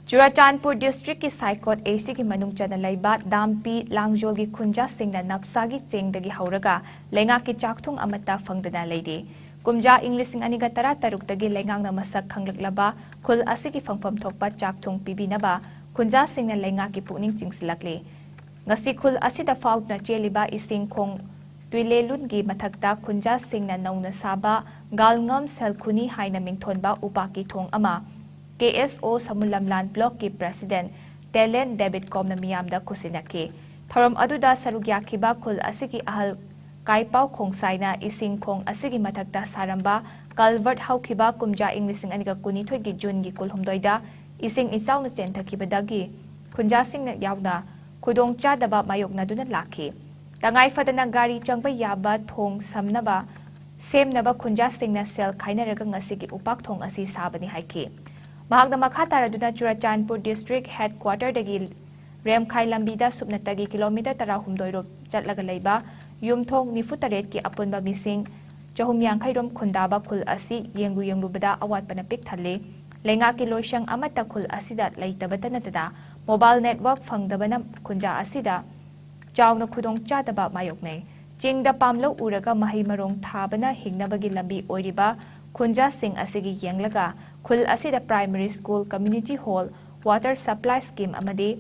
ꯆꯨꯔꯥꯆꯥꯟꯄꯨꯔ districtꯀꯤ ꯁꯥꯏꯀꯣꯠ A Cꯒꯤ ꯃꯅꯨꯡ ꯆꯟꯅ ꯂꯩꯕ ꯗꯥꯝꯄꯤ ꯂꯥꯡꯖꯣꯜꯒꯤ ꯈꯨꯟꯖꯥꯁꯤꯡꯅ ꯅꯞꯁꯥꯒꯤ ꯆꯦꯡꯗꯒꯤ ꯍꯧꯔꯒ ꯂꯩꯉꯥꯛꯀꯤ ꯆꯥꯛꯊꯨꯡ ꯑꯃꯠꯇ ꯐꯪꯗꯅ ꯂꯩꯔꯤ꯫ ꯀꯨꯝꯖꯥ ꯏꯪ ꯂꯤꯁꯤꯡ ꯑꯅꯤꯒ ꯇꯔꯥꯇꯔꯨꯛꯇꯒꯤ ꯂꯩꯉꯥꯛꯅ ꯃꯁꯛ ꯈꯪꯂꯛꯂꯕ ꯈꯨꯜ ꯑꯁꯤꯒꯤ ꯐꯪꯐꯝ ꯊꯣꯛꯄ ꯆꯥꯛꯊꯨꯡ ꯄꯤꯕꯤꯅꯕ ꯈꯨꯟꯖꯥꯁꯤꯡꯅ ꯂꯩꯉꯥꯛꯀꯤ ꯄꯨꯛꯅꯤꯡ ꯆꯤꯡꯁꯤꯜꯂꯛꯂꯤ꯫ ꯉꯁꯤ ꯈꯨꯜ ꯑꯁꯤꯗ ꯐꯥꯎꯗꯨꯅ ꯆꯦꯜꯂꯤꯕ ꯏꯁꯤꯡ ꯈꯣꯡ ꯇꯨꯏꯂꯦꯂꯨꯟꯒꯤ ꯃꯊꯛꯇ ꯈꯨꯟꯖꯥꯁꯤꯡꯅ ꯅꯧꯅ ꯁꯥꯕ ꯒꯥꯜꯉꯝ ꯁꯦꯜꯈꯨꯅꯤ ꯍꯥꯏꯅ ꯃꯤꯡꯊꯣꯟꯕ ꯎꯄꯥꯛꯀꯤ ꯊꯣꯡ ꯑꯃ K S O ꯁꯃꯨ ꯂꯝꯂꯥꯟ blockꯀꯤ president talent debit ꯀꯣꯝꯅ ꯃꯤꯌꯥꯝꯗ ꯈꯨꯠꯁꯤꯟꯅꯈꯤ꯫ ꯊꯧꯔꯝ ꯑꯗꯨꯗ ꯁꯔꯨꯛ ꯌꯥꯈꯤꯕ ꯈꯨꯜ ꯑꯁꯤꯒꯤ ꯑꯍꯜ ꯀꯥꯏꯄꯥꯎ ꯈꯣꯡꯁꯥꯏꯅ ꯏꯁꯤꯡ ꯈꯣꯡ ꯑꯁꯤꯒꯤ ꯃꯊꯛꯇ ꯁꯥꯔꯝꯕ culvert ꯍꯧꯈꯤꯕ ꯀꯨꯝꯖꯥ ꯏꯪ ꯂꯤꯁꯤꯡ ꯑꯅꯤꯒ ꯀꯨꯟꯅꯤꯊꯣꯏꯒꯤ ꯖꯨꯟꯒꯤ ꯀꯨꯟꯍꯨꯝꯗꯣꯏꯗ ꯏꯁꯤꯡ ꯏꯆꯥꯎꯅ ꯆꯦꯟꯊꯈꯤꯕꯗꯒꯤ ꯈꯨꯟꯖꯥꯁꯤꯡꯅ ꯌꯥꯎꯅ ꯈꯨꯗꯣꯡꯆꯥꯗꯕ ꯃꯥꯌꯣꯛꯅꯗꯨꯅ ꯂꯥꯛꯈꯤ꯫ ꯇꯉꯥꯏ ꯐꯗꯅ ꯒꯥꯔꯤ ꯆꯪꯕ ꯌꯥꯕ ꯊꯣꯡ ꯁꯝꯅꯕ, ꯁꯦꯝꯅꯕ ꯈꯨꯟꯖꯥꯁꯤꯡꯅ ꯁꯦꯜ ꯈꯥꯏꯅꯔꯒ ꯉꯁꯤꯒꯤ ꯎꯄꯥꯛ ꯊꯣꯡ ꯑꯁꯤ ꯁꯥꯕꯅꯤ ꯍꯥꯏꯈꯤ꯫ ꯃꯍꯥꯛꯅ ꯃꯈꯥ ꯇꯥꯔꯗꯨꯅ ꯆꯨꯔꯥꯆꯥꯟꯄꯨꯔ district headquarterꯗꯒꯤ ꯔꯦꯝꯈꯥꯏ ꯂꯝꯕꯤꯗ ꯁꯨꯞꯅꯇꯒꯤ kilometre ꯇꯔꯥꯍꯨꯝꯗꯣꯏ ꯔꯣꯝ ꯆꯠꯂꯒ ꯂꯩꯕ ꯌꯨꯝꯊꯣꯡ ꯅꯤꯐꯨ ꯇꯔꯦꯠꯀꯤ ꯑꯄꯨꯟꯕ ꯃꯤꯁꯤꯡ ꯆꯍꯨꯝ ꯌꯥꯡꯈꯩ ꯔꯣꯝ ꯈꯨꯟꯗꯥꯕ ꯈꯨꯜ ꯑꯁꯤ ꯌꯦꯡꯂꯨ ꯌꯦꯡꯂꯨꯕꯗ ꯑꯋꯥꯠꯄꯅ ꯄꯤꯛ ꯊꯜꯂꯤ꯫ ꯂꯩꯉꯥꯛꯀꯤ ꯂꯣꯏꯁꯪ ꯑꯃꯠꯇ ꯈꯨꯜ ꯑꯁꯤꯗ ꯂꯩꯇꯕꯇ ꯅꯠꯇꯅ mobile network ꯐꯪꯗꯕꯅ ꯈꯨꯟꯖꯥ ꯑꯁꯤꯗ ꯆꯥꯎꯅ ꯈꯨꯗꯣꯡꯆꯥꯗꯕ ꯃꯥꯌꯣꯛꯅꯩ꯫ ꯆꯤꯡꯗ ꯄꯥꯝꯂꯧ ꯎꯔꯒ ꯃꯍꯩ ꯃꯔꯣꯡ ꯊꯥꯕꯅ ꯍꯤꯡꯅꯕꯒꯤ ꯂꯝꯕꯤ ꯑꯣꯏꯔꯤꯕ ꯈꯨꯟꯖꯥꯁꯤꯡ ꯑꯁꯤꯒꯤ ꯌꯦꯡꯂꯒ ꯈꯨꯜ ꯑꯁꯤꯗ primary school, community hall, water supply scheme ꯑꯃꯗꯤ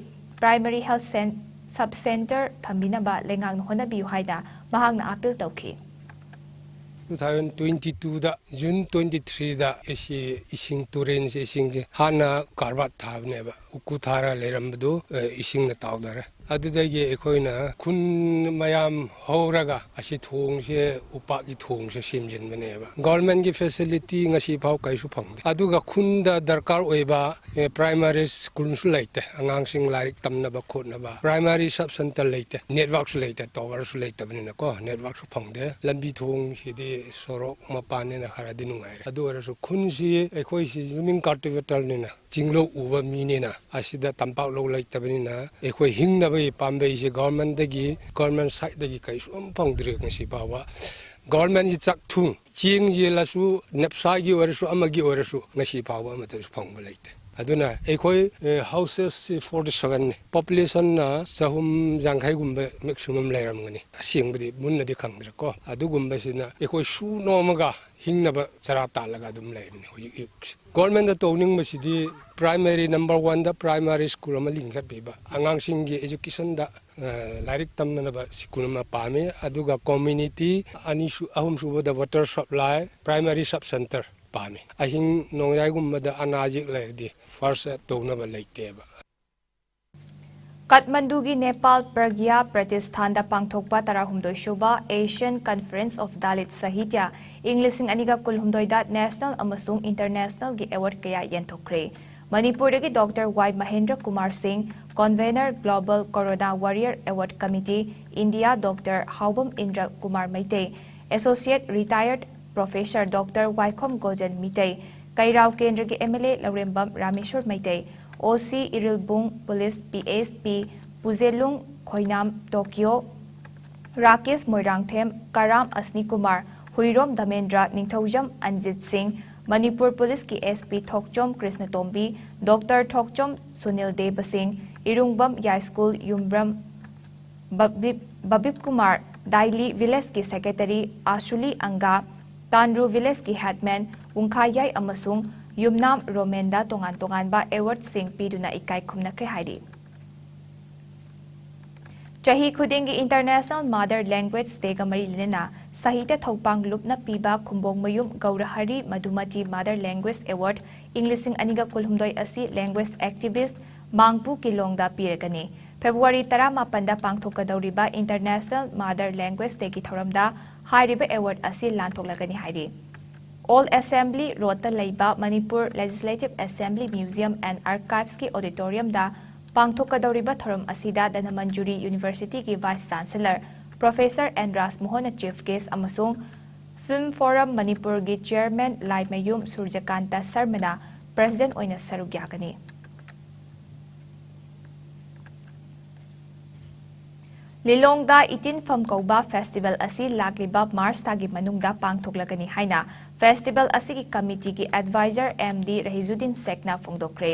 primary health cen-, sub center ꯊꯝꯕꯤꯅꯕ ꯂꯩꯉꯥꯛꯅ ꯍꯣꯠꯅꯕꯤꯌꯨ ꯍꯥꯏꯅ ꯃꯍꯥꯛꯅ appeal ꯇꯧꯈꯤ꯫ Two thousand twenty-twoꯗ June twenty-threeꯗ ꯑꯁꯤ ꯏꯁꯤꯡ ꯇꯨꯔꯦꯟꯁꯦ, ꯏꯁꯤꯡꯁꯦ ꯍꯥꯟꯅ ꯀꯥꯔꯕꯥꯠ ꯊꯥꯕꯅꯦꯕ, ꯎꯀꯨ ꯊꯥꯔ ꯂꯩꯔꯝꯕꯗꯨ, ꯑ, ꯏꯁꯤꯡꯅ ꯇꯥꯎꯗꯔꯦ꯫ ꯑꯗꯨꯗꯒꯤ ꯑꯩꯈꯣꯏꯅ ꯈꯨꯟ ꯃꯌꯥꯝ ꯍꯧꯔꯒ ꯑꯁꯤ ꯊꯣꯡꯁꯦ, ꯎꯄꯥꯛꯀꯤ ꯊꯣꯡꯁꯦ ꯁꯦꯝꯖꯤꯟꯕꯅꯦꯕ꯫ ꯒꯣꯔꯃꯦꯟꯒꯤ ꯐꯦꯁꯤꯂꯤꯇꯤ ꯉꯁꯤ ꯐꯥꯎ ꯀꯩꯁꯨ ꯐꯪꯗꯦ꯫ ꯑꯗꯨꯒ ꯈꯨꯟꯗ ꯗꯔꯀꯥꯔ ꯑꯣꯏꯕ, ꯑꯦ, ꯄ꯭ꯔꯥꯏꯃꯥꯔꯤ ꯁ꯭ꯀꯨꯜꯁꯨ ꯂꯩꯇꯦ, ꯑꯉꯥꯡꯁꯤꯡ ꯂꯥꯏꯔꯤꯛ ꯇꯝꯅꯕ ꯈꯣꯠꯅꯕ꯫ ꯄ꯭ꯔꯥꯏꯃꯥꯔꯤ ꯁꯕ ꯁꯦꯟꯇꯔ ꯂꯩꯇꯦ, ꯅꯦꯠꯋꯥꯔꯛꯁꯨ ꯂꯩꯇꯦ, ꯇꯥꯋꯔꯁꯨ ꯂꯩꯇꯕꯅꯤꯅꯀꯣ, ꯅꯦꯠꯋꯥꯔꯛꯁꯨ ꯐꯪꯗꯦ꯫ ꯂꯝꯕꯤ ꯊꯣꯡꯁꯤꯗꯤ ꯁꯣꯔꯣꯛ ꯃꯄꯥꯟꯅꯤꯅ ꯈꯔꯗꯤ ꯅꯨꯡꯉꯥꯏꯔꯦ꯫ ꯑꯗꯨ ꯑꯣꯏꯔꯁꯨ ꯈꯨꯟꯁꯤ ꯑꯩꯈꯣꯏꯁꯤ ꯌꯨꯅꯤꯡ ꯀꯜꯇꯤꯚꯦꯇꯔꯅꯤꯅ, ꯆꯤꯡꯂꯧ ꯎꯕ ꯃꯤꯅꯤꯅ, ꯑꯁꯤꯗ ꯇꯝꯄꯥꯛ ꯂꯧ ꯂꯩꯇꯕꯅꯤꯅ, ꯑꯩꯈꯣꯏ ꯍꯤꯡꯅꯕꯒꯤ ꯄꯥꯝꯕꯩꯁꯦ ꯒꯣꯔꯃꯦꯟꯗꯒꯤ, ꯒꯣꯔꯃꯦꯟ ꯁꯥꯏꯠꯇꯒꯤ ꯀꯩꯁꯨ ꯑꯃ ꯐꯪꯗ꯭ꯔꯤ ꯉꯁꯤ ꯐꯥꯎꯕ꯫ ꯒꯣꯔꯃꯦꯟꯒꯤ ꯆꯥꯛꯊꯨꯡ, ꯆꯦꯡ ꯌꯦꯜꯂꯁꯨ, ꯅꯞꯁꯥꯒꯤ ꯑꯣꯏꯔꯁꯨ, ꯑꯃꯒꯤ ꯑꯣꯏꯔꯁꯨ, ꯉꯁꯤ ꯐꯥꯎꯕ ꯑꯃꯠꯇꯁꯨ ꯐꯪꯕ ꯂꯩꯇꯦ꯫ ꯑꯗꯨꯅ ꯑꯩꯈꯣꯏ, ꯑꯦ, ꯍꯥꯎꯁꯦꯁꯁꯤ ꯐꯣꯔꯇꯤ ꯁꯚꯦꯟꯅꯤ, ꯄꯣꯄꯨꯂꯦꯁꯟꯅ ꯆꯍꯨꯝ ꯌꯥꯡꯈꯩꯒꯨꯝꯕ ꯃꯦꯛꯁꯤꯃꯝ ꯂꯩꯔꯝꯒꯅꯤ꯫ ꯑꯁꯦꯡꯕꯗꯤ ꯃꯨꯟꯅꯗꯤ ꯈꯪꯗ꯭ꯔꯦꯀꯣ꯫ ꯑꯗꯨꯒꯨꯝꯕꯁꯤꯅ ꯑꯩꯈꯣꯏ ꯁꯨ ꯅꯣꯝꯃꯒ ꯍꯤꯡꯅꯕ ꯆꯔꯥ ꯇꯥꯜꯂꯒ ꯑꯗꯨꯝ ꯂꯩꯔꯤꯕꯅꯤ ꯍꯧꯖꯤꯛ ꯑꯌꯨꯛꯁꯦ꯫ ꯒꯣꯔꯃꯦꯟꯗ ꯇꯧꯅꯤꯡꯕꯁꯤꯗꯤ ꯄ꯭ꯔꯥꯏꯃꯥꯔꯤ ꯅꯝꯕꯔ ꯋꯥꯟꯗ ꯄ꯭ꯔꯥꯏꯃꯥꯔꯤ ꯁ꯭ꯀꯨꯜ ꯑꯃ ꯂꯤꯡꯈꯠꯄꯤꯕ, ꯑꯉꯥꯡꯁꯤꯡꯒꯤ ꯑꯦꯖꯨꯀꯦꯁꯟꯗ, ꯑ, ꯂꯥꯏꯔꯤꯛ ꯇꯝꯅꯅꯕ ꯁ꯭ꯀꯨꯜ ꯑꯃ ꯄꯥꯝꯃꯤ꯫ ꯑꯗꯨꯒ ꯀꯝꯃ꯭ꯌꯨꯅꯤꯇꯤ ꯑꯅꯤꯁꯨ-, ꯑꯍꯨꯝꯁꯨꯕꯗ water supply, primary sub centre ꯄꯥꯝꯃꯤ꯫ ꯑꯍꯤꯡ ꯅꯣꯡꯌꯥꯏꯒꯨꯝꯕꯗ ꯑꯅꯥ ꯑꯌꯦꯛ ꯂꯩꯔꯗꯤ ꯐꯥꯔꯁ ꯑꯦꯗ ꯇꯧꯅꯕ ꯂꯩꯇꯦꯕ꯫ ꯀꯥꯊꯃꯟꯗꯨꯒꯤ ꯅꯦꯄꯥꯜ ꯄ꯭ꯔꯒ꯭ꯌꯥ ꯄ꯭ꯔꯇꯤꯁꯊꯥꯟꯗ ꯄꯥꯡꯊꯣꯛꯄ ꯇꯔꯥꯍꯨꯝꯗꯣꯏ ꯁꯨꯕ Asian Conference of Dalit Sahitya ꯏꯪ ꯂꯤꯁꯤꯡ ꯑꯅꯤꯒ ꯀꯨꯟꯍꯨꯝꯗꯣꯏꯗ ꯅꯦꯁꯅꯦꯜ ꯑꯃꯁꯨꯡ ꯏꯟꯇꯔꯅꯦꯁꯅꯦꯜꯒꯤ ꯑꯦꯋꯥꯔꯗ ꯀꯌꯥ ꯌꯦꯟꯊꯣꯛꯈ꯭ꯔꯦ꯫ ꯃꯅꯤꯄꯨꯔꯗꯒꯤ ꯗꯣꯛꯇꯔ ꯋꯥꯏ Mahendra Kumar Singh, convener global corona warrior award committee India doctor Haobam Indra Kumar Meitei, associate retired professor doctor Waikhom Gojen Meetei, Keirao ꯀꯦꯟꯗ꯭ꯔꯒꯤ M L A Laurembam Rameshwor Meitei, O C Irilbung police P S P ꯄꯨꯖꯦꯂꯨꯡ ꯈꯣꯏꯅꯥꯝ ꯇꯣꯀꯤꯌꯣ, ꯔꯥꯀꯦꯁ ꯃꯣꯏꯔꯥꯡꯊꯦꯝ, ꯀꯔꯥꯝ ꯑꯁꯅꯤꯀꯨꯃꯥꯔ, ꯍꯨꯏꯔꯣꯝ ꯙꯃꯦꯟꯗ꯭ꯔ, ꯅꯤꯡꯊꯧꯖꯝ ꯑꯟꯖꯤꯠ ꯁꯤꯡ, ꯃꯅꯤꯄꯨꯔ ꯄꯨꯂꯤꯁꯀꯤ ꯑꯦꯁ ꯄꯤ ꯊꯣꯛꯆꯣꯝ ꯀ꯭ꯔꯤꯁꯅꯇꯣꯝꯕꯤ, doctor ꯊꯣꯛꯆꯣꯝ ꯁꯨꯅꯤꯜ ꯗꯦꯕ ꯁꯤꯡ, ꯏꯔꯨꯡꯕꯝ ꯌꯥꯏꯁ꯭ꯀꯨꯜ ꯌꯨꯝꯕ꯭ꯔꯝ ꯕꯕꯤꯞ-, ꯕꯕꯤꯞ ꯀꯨꯃꯥꯔ, ꯗꯥꯏꯂꯤ ꯚꯤꯂꯦꯖꯀꯤ ꯁꯦꯀ꯭ꯔꯦꯇꯔꯤ ꯑꯥꯁꯨꯂꯤ ꯑꯪꯒꯥ, ꯇꯥꯟꯔꯨ ꯚꯤꯂꯦꯖꯀꯤ ꯍꯦꯗꯃꯦꯟ ꯋꯨꯡꯈꯥꯌꯥꯏ ꯑꯃꯁꯨꯡ ꯌꯨꯝꯅꯥꯝ ꯔꯣꯃꯦꯟꯗ ꯇꯣꯉꯥꯟ ꯇꯣꯉꯥꯟꯕ ꯑꯦꯋꯥꯔꯗꯁꯤꯡ ꯄꯤꯗꯨꯅ ꯏꯀꯥꯏ ꯈꯨꯝꯅꯈ꯭ꯔꯦ ꯍꯥꯏꯔꯤ꯫ ꯆꯍꯤ ꯈꯨꯗꯤꯡꯒꯤ International Mother Language Dayꯒ ꯃꯔꯤ ꯂꯩꯅꯅ ꯁꯥꯍꯤꯇ꯭ꯌ ꯊꯧꯄꯥꯡ ꯂꯨꯞꯅ ꯄꯤꯕ ꯈꯨꯝꯕꯣꯡꯃꯌꯨꯝ ꯒꯧꯔꯍꯔꯤ ꯃꯙꯨꯃꯇꯤ Mother Language Award ꯏꯪ ꯂꯤꯁꯤꯡ ꯑꯅꯤꯒ ꯀꯨꯟꯍꯨꯝꯗꯣꯏ ꯑꯁꯤ language activist ꯃꯥꯡꯄꯨ ꯀꯤꯂꯣꯡꯗ ꯄꯤꯔꯒꯅꯤ꯫ ꯐꯦꯕ꯭ꯔꯨꯋꯥꯔꯤ ꯇꯔꯥꯃꯥꯄꯟꯗ ꯄꯥꯡꯊꯣꯛꯀꯗꯧꯔꯤꯕ International Mother Language Dayꯒꯤ ꯊꯧꯔꯝꯗ ꯍꯥꯏꯔꯤꯕ award ꯑꯁꯤ ꯂꯥꯟꯊꯣꯛꯂꯒꯅꯤ ꯍꯥꯏꯔꯤ꯫ Old Assembly Roadꯇ ꯂꯩꯕ Manipur Legislative Assembly Museum and Archivesꯀꯤ auditoriumꯗ ꯄꯥꯡꯊꯣꯛꯀꯗꯧꯔꯤꯕ ꯊꯧꯔꯝ ꯑꯁꯤꯗ Dhanamanjuri Universityꯒꯤ Vice Chancellor Professor N ꯔꯥꯖꯃꯣꯍꯟꯅ chief guest ꯑꯃꯁꯨꯡ Film Forum ꯃꯅꯤꯄꯨꯔꯒꯤ chairman ꯂꯥꯏꯃꯌꯨꯝ ꯁꯨꯔꯖꯀꯥꯟꯇ ꯁꯔꯃꯅ president ꯑꯣꯏꯅ ꯁꯔꯨꯛ ꯌꯥꯒꯅꯤ꯫ ꯂꯤꯂꯣꯡꯗ ꯏꯇꯤꯟꯐꯝ ꯀꯧꯕ festival ꯑꯁꯤ ꯂꯥꯛꯂꯤꯕ March ꯊꯥꯒꯤ ꯃꯅꯨꯡꯗ ꯄꯥꯡꯊꯣꯛꯂꯒꯅꯤ ꯍꯥꯏꯅ festival ꯑꯁꯤꯒꯤ committeeꯒꯤ advisor M D ꯔꯍꯤꯖꯨꯗꯤꯟ ꯁꯦꯈꯅ ꯐꯣꯡꯗꯣꯛꯈ꯭ꯔꯦ꯫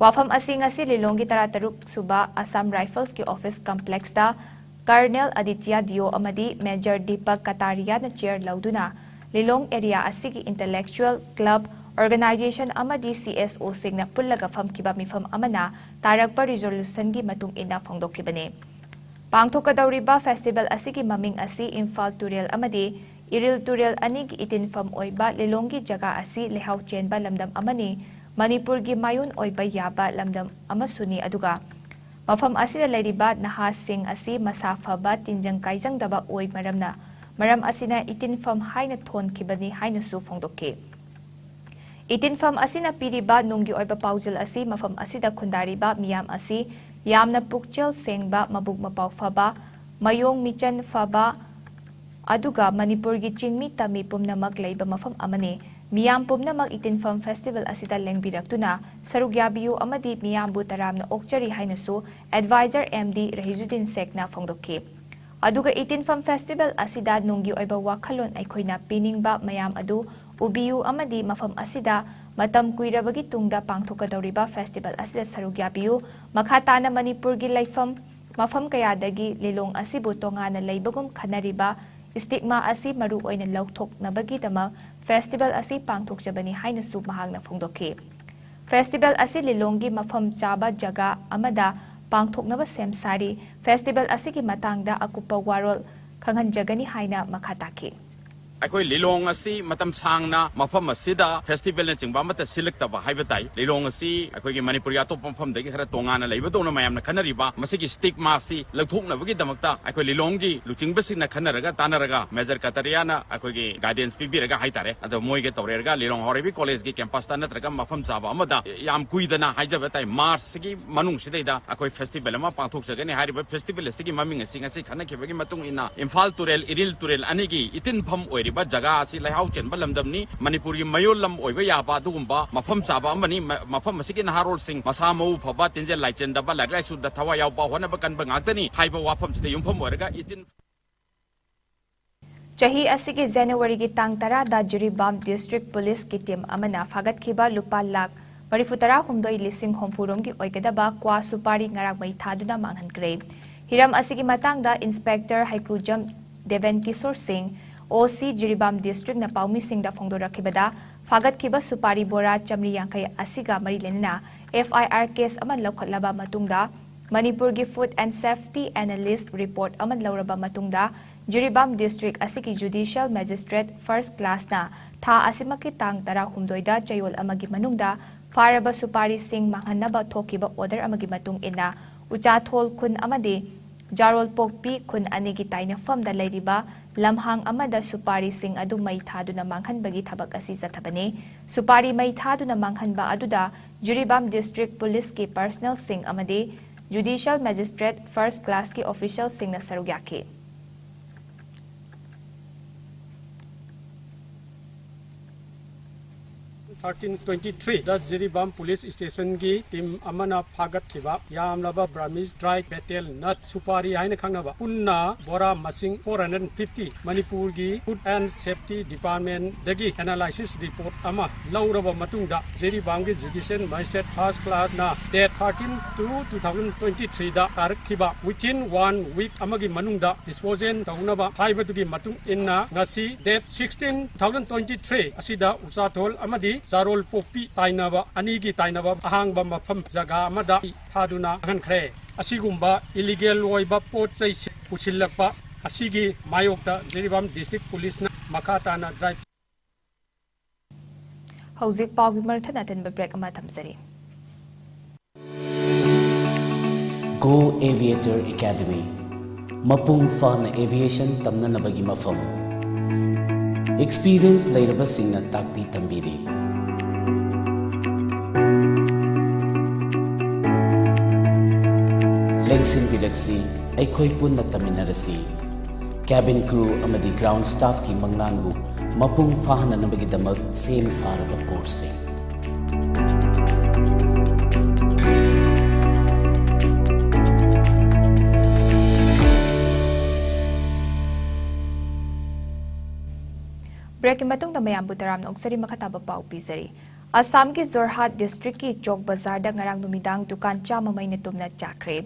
ꯋꯥꯐꯝ ꯑꯁꯤ ꯉꯁꯤ ꯂꯤꯂꯣꯡꯒꯤ ꯇꯔꯥꯇꯔꯨꯛ ꯁꯨꯕ Assam Riflesꯀꯤ office complexꯇ Colonel Aditya Deo ꯑꯃꯗꯤ Major Deepak Katariana chair ꯂꯧꯗꯨꯅ ꯂꯤꯂꯣꯡ area ꯑꯁꯤꯒꯤ intellectual club, organization ꯑꯃꯗꯤ C S Oꯁꯤꯡꯅ ꯄꯨꯜꯂꯒ ꯐꯝꯈꯤꯕ ꯃꯤꯐꯝ ꯑꯃꯅ ꯇꯥꯔꯛꯄ resolutionꯒꯤ ꯃꯇꯨꯡ ꯏꯟꯅ ꯐꯣꯡꯗꯣꯛꯈꯤꯕꯅꯤ꯫ ꯄꯥꯡꯊꯣꯛꯀꯗꯧꯔꯤꯕ festival ꯑꯁꯤꯒꯤ ꯃꯃꯤꯡ ꯑꯁꯤ ꯏꯝꯐꯥꯜ ꯇꯨꯔꯦꯜ ꯑꯃꯗꯤ ꯏꯔꯤꯜ ꯇꯨꯔꯦꯜ ꯑꯅꯤꯒꯤ ꯏꯇꯤꯟꯐꯝ ꯑꯣꯏꯕ ꯂꯤꯂꯣꯡꯒꯤ ꯖꯒꯥ ꯑꯁꯤ ꯂꯩꯍꯥꯎ ꯆꯦꯟꯕ ꯂꯝꯗꯝ ꯑꯃꯅꯤ, ꯃꯅꯤꯄꯨꯔꯒꯤ ꯃꯌꯣꯟ ꯑꯣꯏꯕ ꯌꯥꯕ ꯂꯝꯗꯝ ꯑꯃꯁꯨꯅꯤ, ꯑꯗꯨꯒ ꯃꯐꯝ ꯑꯁꯤꯗ ꯂꯩꯔꯤꯕ ꯅꯍꯥꯁꯤꯡ ꯑꯁꯤ ꯃꯁꯥ ꯐꯕ, ꯇꯤꯟꯖꯪ ꯀꯥꯏꯖꯪꯗꯕ ꯑꯣꯏ ꯃꯔꯝꯅ, ꯃꯔꯝ ꯑꯁꯤꯅ ꯏꯇꯤꯟꯐꯝ ꯍꯥꯏꯅ ꯊꯣꯟꯈꯤꯕꯅꯤ ꯍꯥꯏꯅꯁꯨ ꯐꯣꯡꯗꯣꯛꯈꯤ꯫ ꯏꯇꯤꯟꯐꯝ ꯑꯁꯤꯅ ꯄꯤꯔꯤꯕ ꯅꯨꯡꯒꯤ ꯑꯣꯏꯕ ꯄꯥꯎꯖꯦꯜ ꯑꯁꯤ ꯃꯐꯝ ꯑꯁꯤꯗ ꯈꯨꯟꯗꯥꯔꯤꯕ ꯃꯤꯌꯥꯝ ꯑꯁꯤ ꯌꯥꯝꯅ ꯄꯨꯛꯆꯦꯜ ꯁꯦꯡꯕ, ꯃꯕꯨꯛ ꯃꯄꯥꯎ ꯐꯕ, ꯃꯌꯣꯡ ꯃꯤꯆꯟ ꯐꯕ, ꯑꯗꯨꯒ ꯃꯅꯤꯄꯨꯔꯒꯤ ꯆꯤꯡꯃꯤ ꯇꯝꯃꯤ ꯄꯨꯝꯅꯃꯛ ꯂꯩꯕ ꯃꯐꯝ ꯑꯃꯅꯤ꯫ ꯃꯤꯌꯥꯝ ꯄꯨꯝꯅꯃꯛ ꯏꯇꯤꯟꯐꯝ festival ꯑꯁꯤꯗ ꯂꯦꯡꯕꯤꯔꯛꯇꯨꯅ ꯁꯔꯨꯛ ꯌꯥꯕꯤꯌꯨ ꯑꯃꯗꯤ ꯃꯤꯌꯥꯝꯕꯨ ꯇꯔꯥꯝꯅ ꯑꯣꯛꯆꯔꯤ ꯍꯥꯏꯅꯁꯨ advisor M D ꯔꯍꯤꯖꯨꯗꯤꯟ ꯁꯦꯈꯅ ꯐꯣꯡꯗꯣꯛꯈꯤ꯫ ꯑꯗꯨꯒ ꯏꯇꯤꯟꯐꯝ festival ꯑꯁꯤꯗ ꯅꯨꯡꯒꯤ ꯑꯣꯏꯕ ꯋꯥꯈꯜꯂꯣꯟ ꯑꯩꯈꯣꯏꯅ ꯄꯤꯅꯤꯡꯕ ꯃꯌꯥꯝ ꯑꯗꯨ ꯎꯕꯤꯌꯨ ꯑꯃꯗꯤ ꯃꯐꯝ ꯑꯁꯤꯗ ꯃꯇꯝ ꯀꯨꯏꯔꯕꯒꯤ ꯇꯨꯡꯗ ꯄꯥꯡꯊꯣꯛꯀꯗꯧꯔꯤꯕ festival ꯑꯁꯤꯗ ꯁꯔꯨꯛ ꯌꯥꯕꯤꯌꯨ꯫ ꯃꯈꯥ ꯇꯥꯅ ꯃꯅꯤꯄꯨꯔꯒꯤ ꯂꯩꯐꯝ ꯃꯐꯝ ꯀꯌꯥꯗꯒꯤ ꯂꯤꯂꯣꯡ ꯑꯁꯤꯕꯨ ꯇꯣꯉꯥꯟꯅ ꯂꯩꯕꯒꯨꯝ ꯈꯟꯅꯔꯤꯕ stigma ꯑꯁꯤ ꯃꯔꯨ ꯑꯣꯏꯅ ꯂꯧꯊꯣꯛꯅꯕꯒꯤꯗꯃꯛ festival ꯑꯁꯤ ꯄꯥꯡꯊꯣꯛꯆꯕꯅꯤ ꯍꯥꯏꯅꯁꯨ ꯃꯍꯥꯛꯅ ꯐꯣꯡꯗꯣꯛꯈꯤ꯫ Festival ꯑꯁꯤ ꯂꯤꯂꯣꯡꯒꯤ ꯃꯐꯝ ꯆꯥꯕ ꯖꯒꯥ ꯑꯃꯗ ꯄꯥꯡꯊꯣꯛꯅꯕ ꯁꯦꯝ ꯁꯥꯔꯤ꯫ Festival ꯑꯁꯤꯒꯤ ꯃꯇꯥꯡꯗ ꯑꯀꯨꯞꯄ ꯋꯥꯔꯣꯜ ꯈꯪꯍꯟꯖꯒꯅꯤ ꯍꯥꯏꯅ ꯃꯈꯥ ꯇꯥꯈꯤ꯫ ꯑꯩꯈꯣꯏ ꯂꯤꯂꯣꯡ ꯑꯁꯤ ꯃꯇꯝ ꯁꯥꯡꯅ ꯃꯐꯝ ꯑꯁꯤꯗ festivalꯅꯆꯤꯡꯕ ꯑꯃꯠꯇ ꯁꯤꯜꯂꯛꯇꯕ ꯍꯥꯏꯕ ꯇꯥꯏ꯫ ꯂꯤꯂꯣꯡ ꯑꯁꯤ ꯑꯩꯈꯣꯏꯒꯤ ꯃꯅꯤꯄꯨꯔꯒꯤ ꯑꯇꯣꯞꯄ ꯃꯐꯝꯗꯒꯤ ꯈꯔ ꯇꯣꯉꯥꯟꯅ ꯂꯩꯕꯗꯧꯅ ꯃꯌꯥꯝꯅ ꯈꯟꯅꯔꯤꯕ ꯃꯁꯤꯒꯤ stigmaꯁꯤ ꯂꯧꯊꯣꯛꯅꯕꯒꯤꯗꯃꯛꯇ ꯑꯩꯈꯣꯏ ꯂꯤꯂꯣꯡꯒꯤ ꯂꯨꯆꯤꯡꯕꯁꯤꯡꯅ ꯈꯟꯅꯔꯒ ꯇꯥꯟꯅꯔꯒ Major Kathariaꯅ ꯑꯩꯈꯣꯏꯒꯤ guidance ꯄꯤꯕꯤꯔꯒ ꯍꯥꯏꯇꯥꯔꯦ, ꯑꯗꯣ ꯃꯣꯏꯒ ꯇꯧꯔꯦꯔꯒ ꯂꯤꯂꯣꯡ ꯍꯥꯎꯔꯩꯕꯤ collegeꯀꯤ campusꯇ ꯅꯠꯇ꯭ꯔꯒ ꯃꯐꯝ ꯆꯥꯕ ꯑꯃꯗ ꯌꯥꯝ ꯀꯨꯏꯗꯅ ꯍꯥꯏꯖꯕ ꯇꯥꯏ, Marchꯁꯤꯒꯤ ꯃꯅꯨꯡꯁꯤꯗꯩꯗ ꯑꯩꯈꯣꯏ festival ꯑꯃ ꯄꯥꯡꯊꯣꯛꯆꯒꯅꯤ꯫ ꯍꯥꯏꯔꯤꯕ festival ꯑꯁꯤꯒꯤ ꯃꯃꯤꯡ ꯑꯁꯤ ꯉꯁꯤ ꯈꯟꯅꯈꯤꯕꯒꯤ ꯃꯇꯨꯡ ꯏꯟꯅ ꯏꯝꯐꯥꯜ ꯇꯨꯔꯦꯜ, ꯏꯔꯤꯜ ꯇꯨꯔꯦꯜ ꯑꯅꯤꯒꯤ ꯏꯇꯤꯟꯐꯝ ꯑꯣꯏꯔꯤꯕ ꯖꯒꯥ ꯑꯁꯤ ꯂꯩꯍꯥꯎ ꯆꯦꯟꯕ ꯂꯝꯗꯝꯅꯤ꯫ ꯃꯅꯤꯄꯨꯔꯒꯤ ꯃꯌꯣꯜ ꯂꯝ ꯑꯣꯏꯕ ꯌꯥꯕ ꯑꯗꯨꯒꯨꯝꯕ ꯃꯐꯝ ꯆꯥꯕ ꯑꯃꯅꯤ꯫ ꯃ-, ꯃꯐꯝ ꯑꯁꯤꯒꯤ ꯅꯍꯥꯔꯣꯜꯁꯤꯡ ꯃꯁꯥ ꯃꯎ ꯐꯕ, ꯇꯤꯟꯖꯦꯜ ꯂꯥꯏꯆꯦꯟꯗꯕ, ꯂꯥꯏꯔꯤꯛ ꯂꯥꯏꯁꯨꯗ ꯊꯋꯥꯏ ꯌꯥꯎꯕ, ꯍꯣꯠꯅꯕ ꯀꯟꯕ ꯉꯥꯛꯇꯅꯤ ꯍꯥꯏꯕ ꯋꯥꯐꯝꯁꯤꯗ ꯌꯨꯝꯐꯝ ꯑꯣꯏꯔꯒ ꯏꯇꯤꯟ ꯆꯍꯤ ꯑꯁꯤꯒꯤ ꯖꯅꯋꯥꯔꯤꯒꯤ ꯇꯥꯡ ꯇꯔꯥꯗ ꯖꯤꯔꯤꯕꯥꯝ district policeꯀꯤ team ꯑꯃꯅ ꯐꯥꯒꯠꯈꯤꯕ ꯂꯨꯄꯥ ꯂꯥꯈ ꯃꯔꯤꯐꯨ ꯇꯔꯥ ꯍꯨꯝꯗꯣꯏ ꯂꯤꯁꯤꯡ ꯍꯨꯝꯐꯨꯔꯣꯝꯒꯤ ꯑꯣꯏꯒꯗꯕ ꯀ꯭ꯋꯥ ꯁꯨꯄꯥꯔꯤ ꯉꯔꯥꯡ ꯃꯩ ꯊꯥꯗꯨꯅ ꯃꯥꯡꯍꯟꯈ꯭ꯔꯦ꯫ ꯍꯤꯔꯝ ꯑꯁꯤꯒꯤ ꯃꯇꯥꯡꯗ Inspector ꯍꯩꯀ꯭ꯔꯨꯖꯝ ꯗꯦꯕꯦꯟ ꯀꯤꯁꯣꯔ ꯁꯤꯡ, OC ꯖꯤꯔꯤꯕꯥꯝ districtꯅ ꯄꯥꯎꯃꯤꯁꯤꯡꯗ ꯐꯣꯡꯗꯣꯔꯛꯈꯤꯕꯗ, ꯐꯥꯒꯠꯈꯤꯕ ꯁꯨꯄꯥꯔꯤ ꯕꯣꯔꯥ ꯆꯥꯃꯔꯤ ꯌꯥꯡꯈꯩ ꯑꯁꯤꯒ ꯃꯔꯤ ꯂꯩꯅꯅ FIR case ꯑꯃ ꯂꯧꯈꯠꯂꯕ ꯃꯇꯨꯡꯗ, ꯃꯅꯤꯄꯨꯔꯒꯤ Food and Safety Analyst report ꯑꯃ ꯂꯧꯔꯕ ꯃꯇꯨꯡꯗ, ꯖꯤꯔꯤꯕꯥꯝ district ꯑꯁꯤꯒꯤ Judicial Magistrate first classꯅ ꯊꯥ ꯑꯁꯤꯃꯛꯀꯤ ꯇꯥꯡ ꯇꯔꯥꯍꯨꯝꯗꯣꯏꯗ ꯆꯌꯣꯜ ꯑꯃꯒꯤ ꯃꯅꯨꯡꯗ ꯐꯥꯔꯕ ꯁꯨꯄꯥꯔꯤꯁꯤꯡ ꯃꯥꯡꯍꯟꯅꯕ ꯊꯣꯛꯈꯤꯕ order ꯑꯃꯒꯤ ꯃꯇꯨꯡ ꯏꯟꯅ, ꯎꯆꯥꯊꯣꯜ ꯈꯨꯟ ꯑꯃꯗꯤ ꯖꯥꯔꯣꯜꯄꯣꯛꯄꯤ ꯈꯨꯟ ꯑꯅꯤꯒꯤ ꯇꯥꯏꯅꯐꯝꯗ ꯂꯩꯔꯤꯕ ꯂꯝꯍꯥꯡ ꯑꯃꯗ ꯁꯨꯄꯥꯔꯤꯁꯤꯡ ꯑꯗꯨ ꯃꯩ ꯊꯥꯗꯨꯅ ꯃꯥꯡꯍꯟꯕꯒꯤ ꯊꯕꯛ ꯑꯁꯤ ꯆꯠꯊꯕꯅꯤ꯫ ꯁꯨꯄꯥꯔꯤ ꯃꯩ ꯊꯥꯗꯨꯅ ꯃꯥꯡꯍꯟꯕ ꯑꯗꯨꯗ ꯖꯤꯔꯤꯕꯥꯝ district policeꯀꯤ personnelꯁꯤꯡ ꯑꯃꯗꯤ Judicial Magistrate first classꯀꯤ officialꯁꯤꯡꯅ ꯁꯔꯨꯛ ꯌꯥꯈꯤ꯫ Thirteen twenty-threeꯗ ꯖꯤꯔꯤꯕꯥꯝ police stationꯒꯤ team ꯑꯃꯅ ꯐꯥꯒꯠꯈꯤꯕ ꯌꯥꯝꯂꯕ Burmese dry betel nut ꯁꯨꯄꯥꯔꯤ ꯍꯥꯏꯅ ꯈꯪꯅꯕ ꯄꯨꯟꯅ ꯕꯣꯔꯥ ꯃꯁꯤꯡ four hundred fifty ꯃꯅꯤꯄꯨꯔꯒꯤ Food and Safety Departmentꯗꯒꯤ analysis report ꯑꯃ ꯂꯧꯔꯕ ꯃꯇꯨꯡꯗ, ꯖꯤꯔꯤꯕꯥꯝꯒꯤ Judicial Magistrate first classꯅ date thirteen two two thousand twenty-threeꯗ ꯇꯥꯔꯛꯈꯤꯕ within one week ꯑꯃꯒꯤ ꯃꯅꯨꯡꯗ disposal ꯇꯧꯅꯕ ꯍꯥꯏꯕꯗꯨꯒꯤ ꯃꯇꯨꯡ ꯏꯟꯅ, ꯉꯁꯤ date sixteen two thousand twenty-three ꯑꯁꯤꯗ ꯎꯆꯥꯊꯣꯜ ꯑꯃꯗꯤ ꯆꯥꯔꯣꯜ ꯄꯣꯛꯄꯤ ꯇꯥꯏꯅꯕ ꯑꯅꯤꯒꯤ ꯇꯥꯏꯅꯕ ꯑꯍꯥꯡꯕ ꯃꯐꯝ ꯖꯒꯥ ꯑꯃꯗ ꯊꯥꯗꯨꯅ ꯃꯥꯡꯍꯟꯈ꯭ꯔꯦ꯫ ꯑꯁꯤꯒꯨꯝꯕ illegal ꯑꯣꯏꯕ ꯄꯣꯠ ꯆꯩꯁꯤꯡ ꯄꯨꯁꯤꯜꯂꯛꯄ ꯑꯁꯤꯒꯤ ꯃꯥꯌꯣꯛꯇ ꯖꯤꯔꯤꯕꯥꯝ district policeꯅ ꯃꯈꯥ ꯇꯥꯅ ꯗ꯭ꯔꯥꯏꯚ ꯍꯧꯖꯤꯛ ꯄꯥꯎꯒꯤ ꯃꯔꯛꯊꯠꯅ ꯑꯇꯦꯟꯕ ꯕ꯭ꯔꯦꯛ ꯑꯃ ꯊꯝꯖꯔꯤ꯫ Go Aviator Academy, ꯃꯄꯨꯡ ꯐꯥꯅ aviation ꯇꯝꯅꯅꯕꯒꯤ ꯃꯐꯝ꯫ Experience ꯂꯩꯔꯕꯁꯤꯡꯅ ꯇꯥꯛꯄꯤ ꯇꯝꯕꯤꯔꯤ꯫ ꯂꯦꯡꯁꯤꯟꯕꯤꯔꯛꯁꯤ, ꯑꯩꯈꯣꯏ ꯄꯨꯟꯅ ꯇꯝꯃꯤꯟꯅꯔꯁꯤ꯫ Cabin crew ꯑꯃꯗꯤ ground staffꯀꯤ ꯃꯪꯂꯥꯟꯕꯨ ꯃꯄꯨꯡ ꯐꯥꯍꯟꯅꯅꯕꯒꯤꯗꯃꯛ ꯁꯦꯝ ꯁꯥꯔꯕ courseꯁꯤꯡ꯫ ꯕ꯭ꯔꯦꯛꯀꯤ ꯃꯇꯨꯡꯗ ꯃꯌꯥꯝꯕꯨ ꯇꯔꯥꯝꯅ ꯑꯣꯛꯆꯔꯤ꯫ ꯃꯈꯥ ꯇꯥꯕ ꯄꯥꯎ ꯄꯤꯖꯔꯤ꯫ ꯑꯁꯥꯝꯒꯤ ꯖꯣꯔꯍꯥꯠ ꯗꯤꯁꯇ꯭ꯔꯤꯛꯀꯤ ꯆꯣꯛ ꯕꯖꯥꯔꯗ ꯉꯔꯥꯡ ꯅꯨꯃꯤꯗꯥꯡ ꯗꯨꯀꯥꯟ ꯆꯥꯝꯃ ꯃꯩꯅ ꯇꯨꯝꯅ ꯆꯥꯛꯈ꯭ꯔꯦ꯫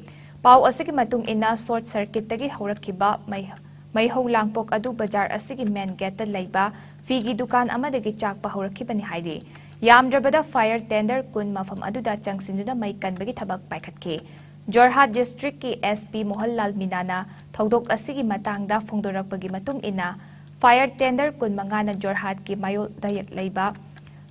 ꯄꯥꯎ ꯑꯁꯤꯒꯤ ꯃꯇꯨꯡ ꯏꯟꯅ, short circuitꯇꯒꯤ ꯍꯧꯔꯛꯈꯤꯕ ꯃꯩ, ꯃꯩꯍꯧ ꯂꯥꯡꯄꯣꯛ ꯑꯗꯨ ꯕꯖꯥꯔ ꯑꯁꯤꯒꯤ main gateꯇ ꯂꯩꯕ ꯐꯤꯒꯤ ꯗꯨꯀꯥꯟ ꯑꯃꯗꯒꯤ ꯆꯥꯛꯄ ꯍꯧꯔꯛꯈꯤꯕꯅꯤ ꯍꯥꯏꯔꯤ꯫ ꯌꯥꯝꯗ꯭ꯔꯕꯗ fire tender ꯀꯨꯟ ꯃꯐꯝ ꯑꯗꯨꯗ ꯆꯪꯁꯤꯟꯗꯨꯅ ꯃꯩ ꯀꯟꯕꯒꯤ ꯊꯕꯛ ꯄꯥꯏꯈꯠꯈꯤ꯫ ꯖꯣꯔꯍꯥꯠ ꯗꯤꯁꯇ꯭ꯔꯤꯛꯀꯤ ꯑꯦꯁ ꯄꯤ ꯃꯣꯍꯟꯂꯥꯜ ꯃꯤꯅꯥꯅ ꯊꯧꯗꯣꯛ ꯑꯁꯤꯒꯤ ꯃꯇꯥꯡꯗ ꯐꯣꯡꯗꯣꯔꯛꯄꯒꯤ ꯃꯇꯨꯡ ꯏꯟꯅ, fire tender ꯀꯨꯟꯃꯉꯥꯅ ꯖꯣꯔꯍꯥꯠꯀꯤ ꯃꯥꯌꯣꯜꯗ ꯂꯩꯕ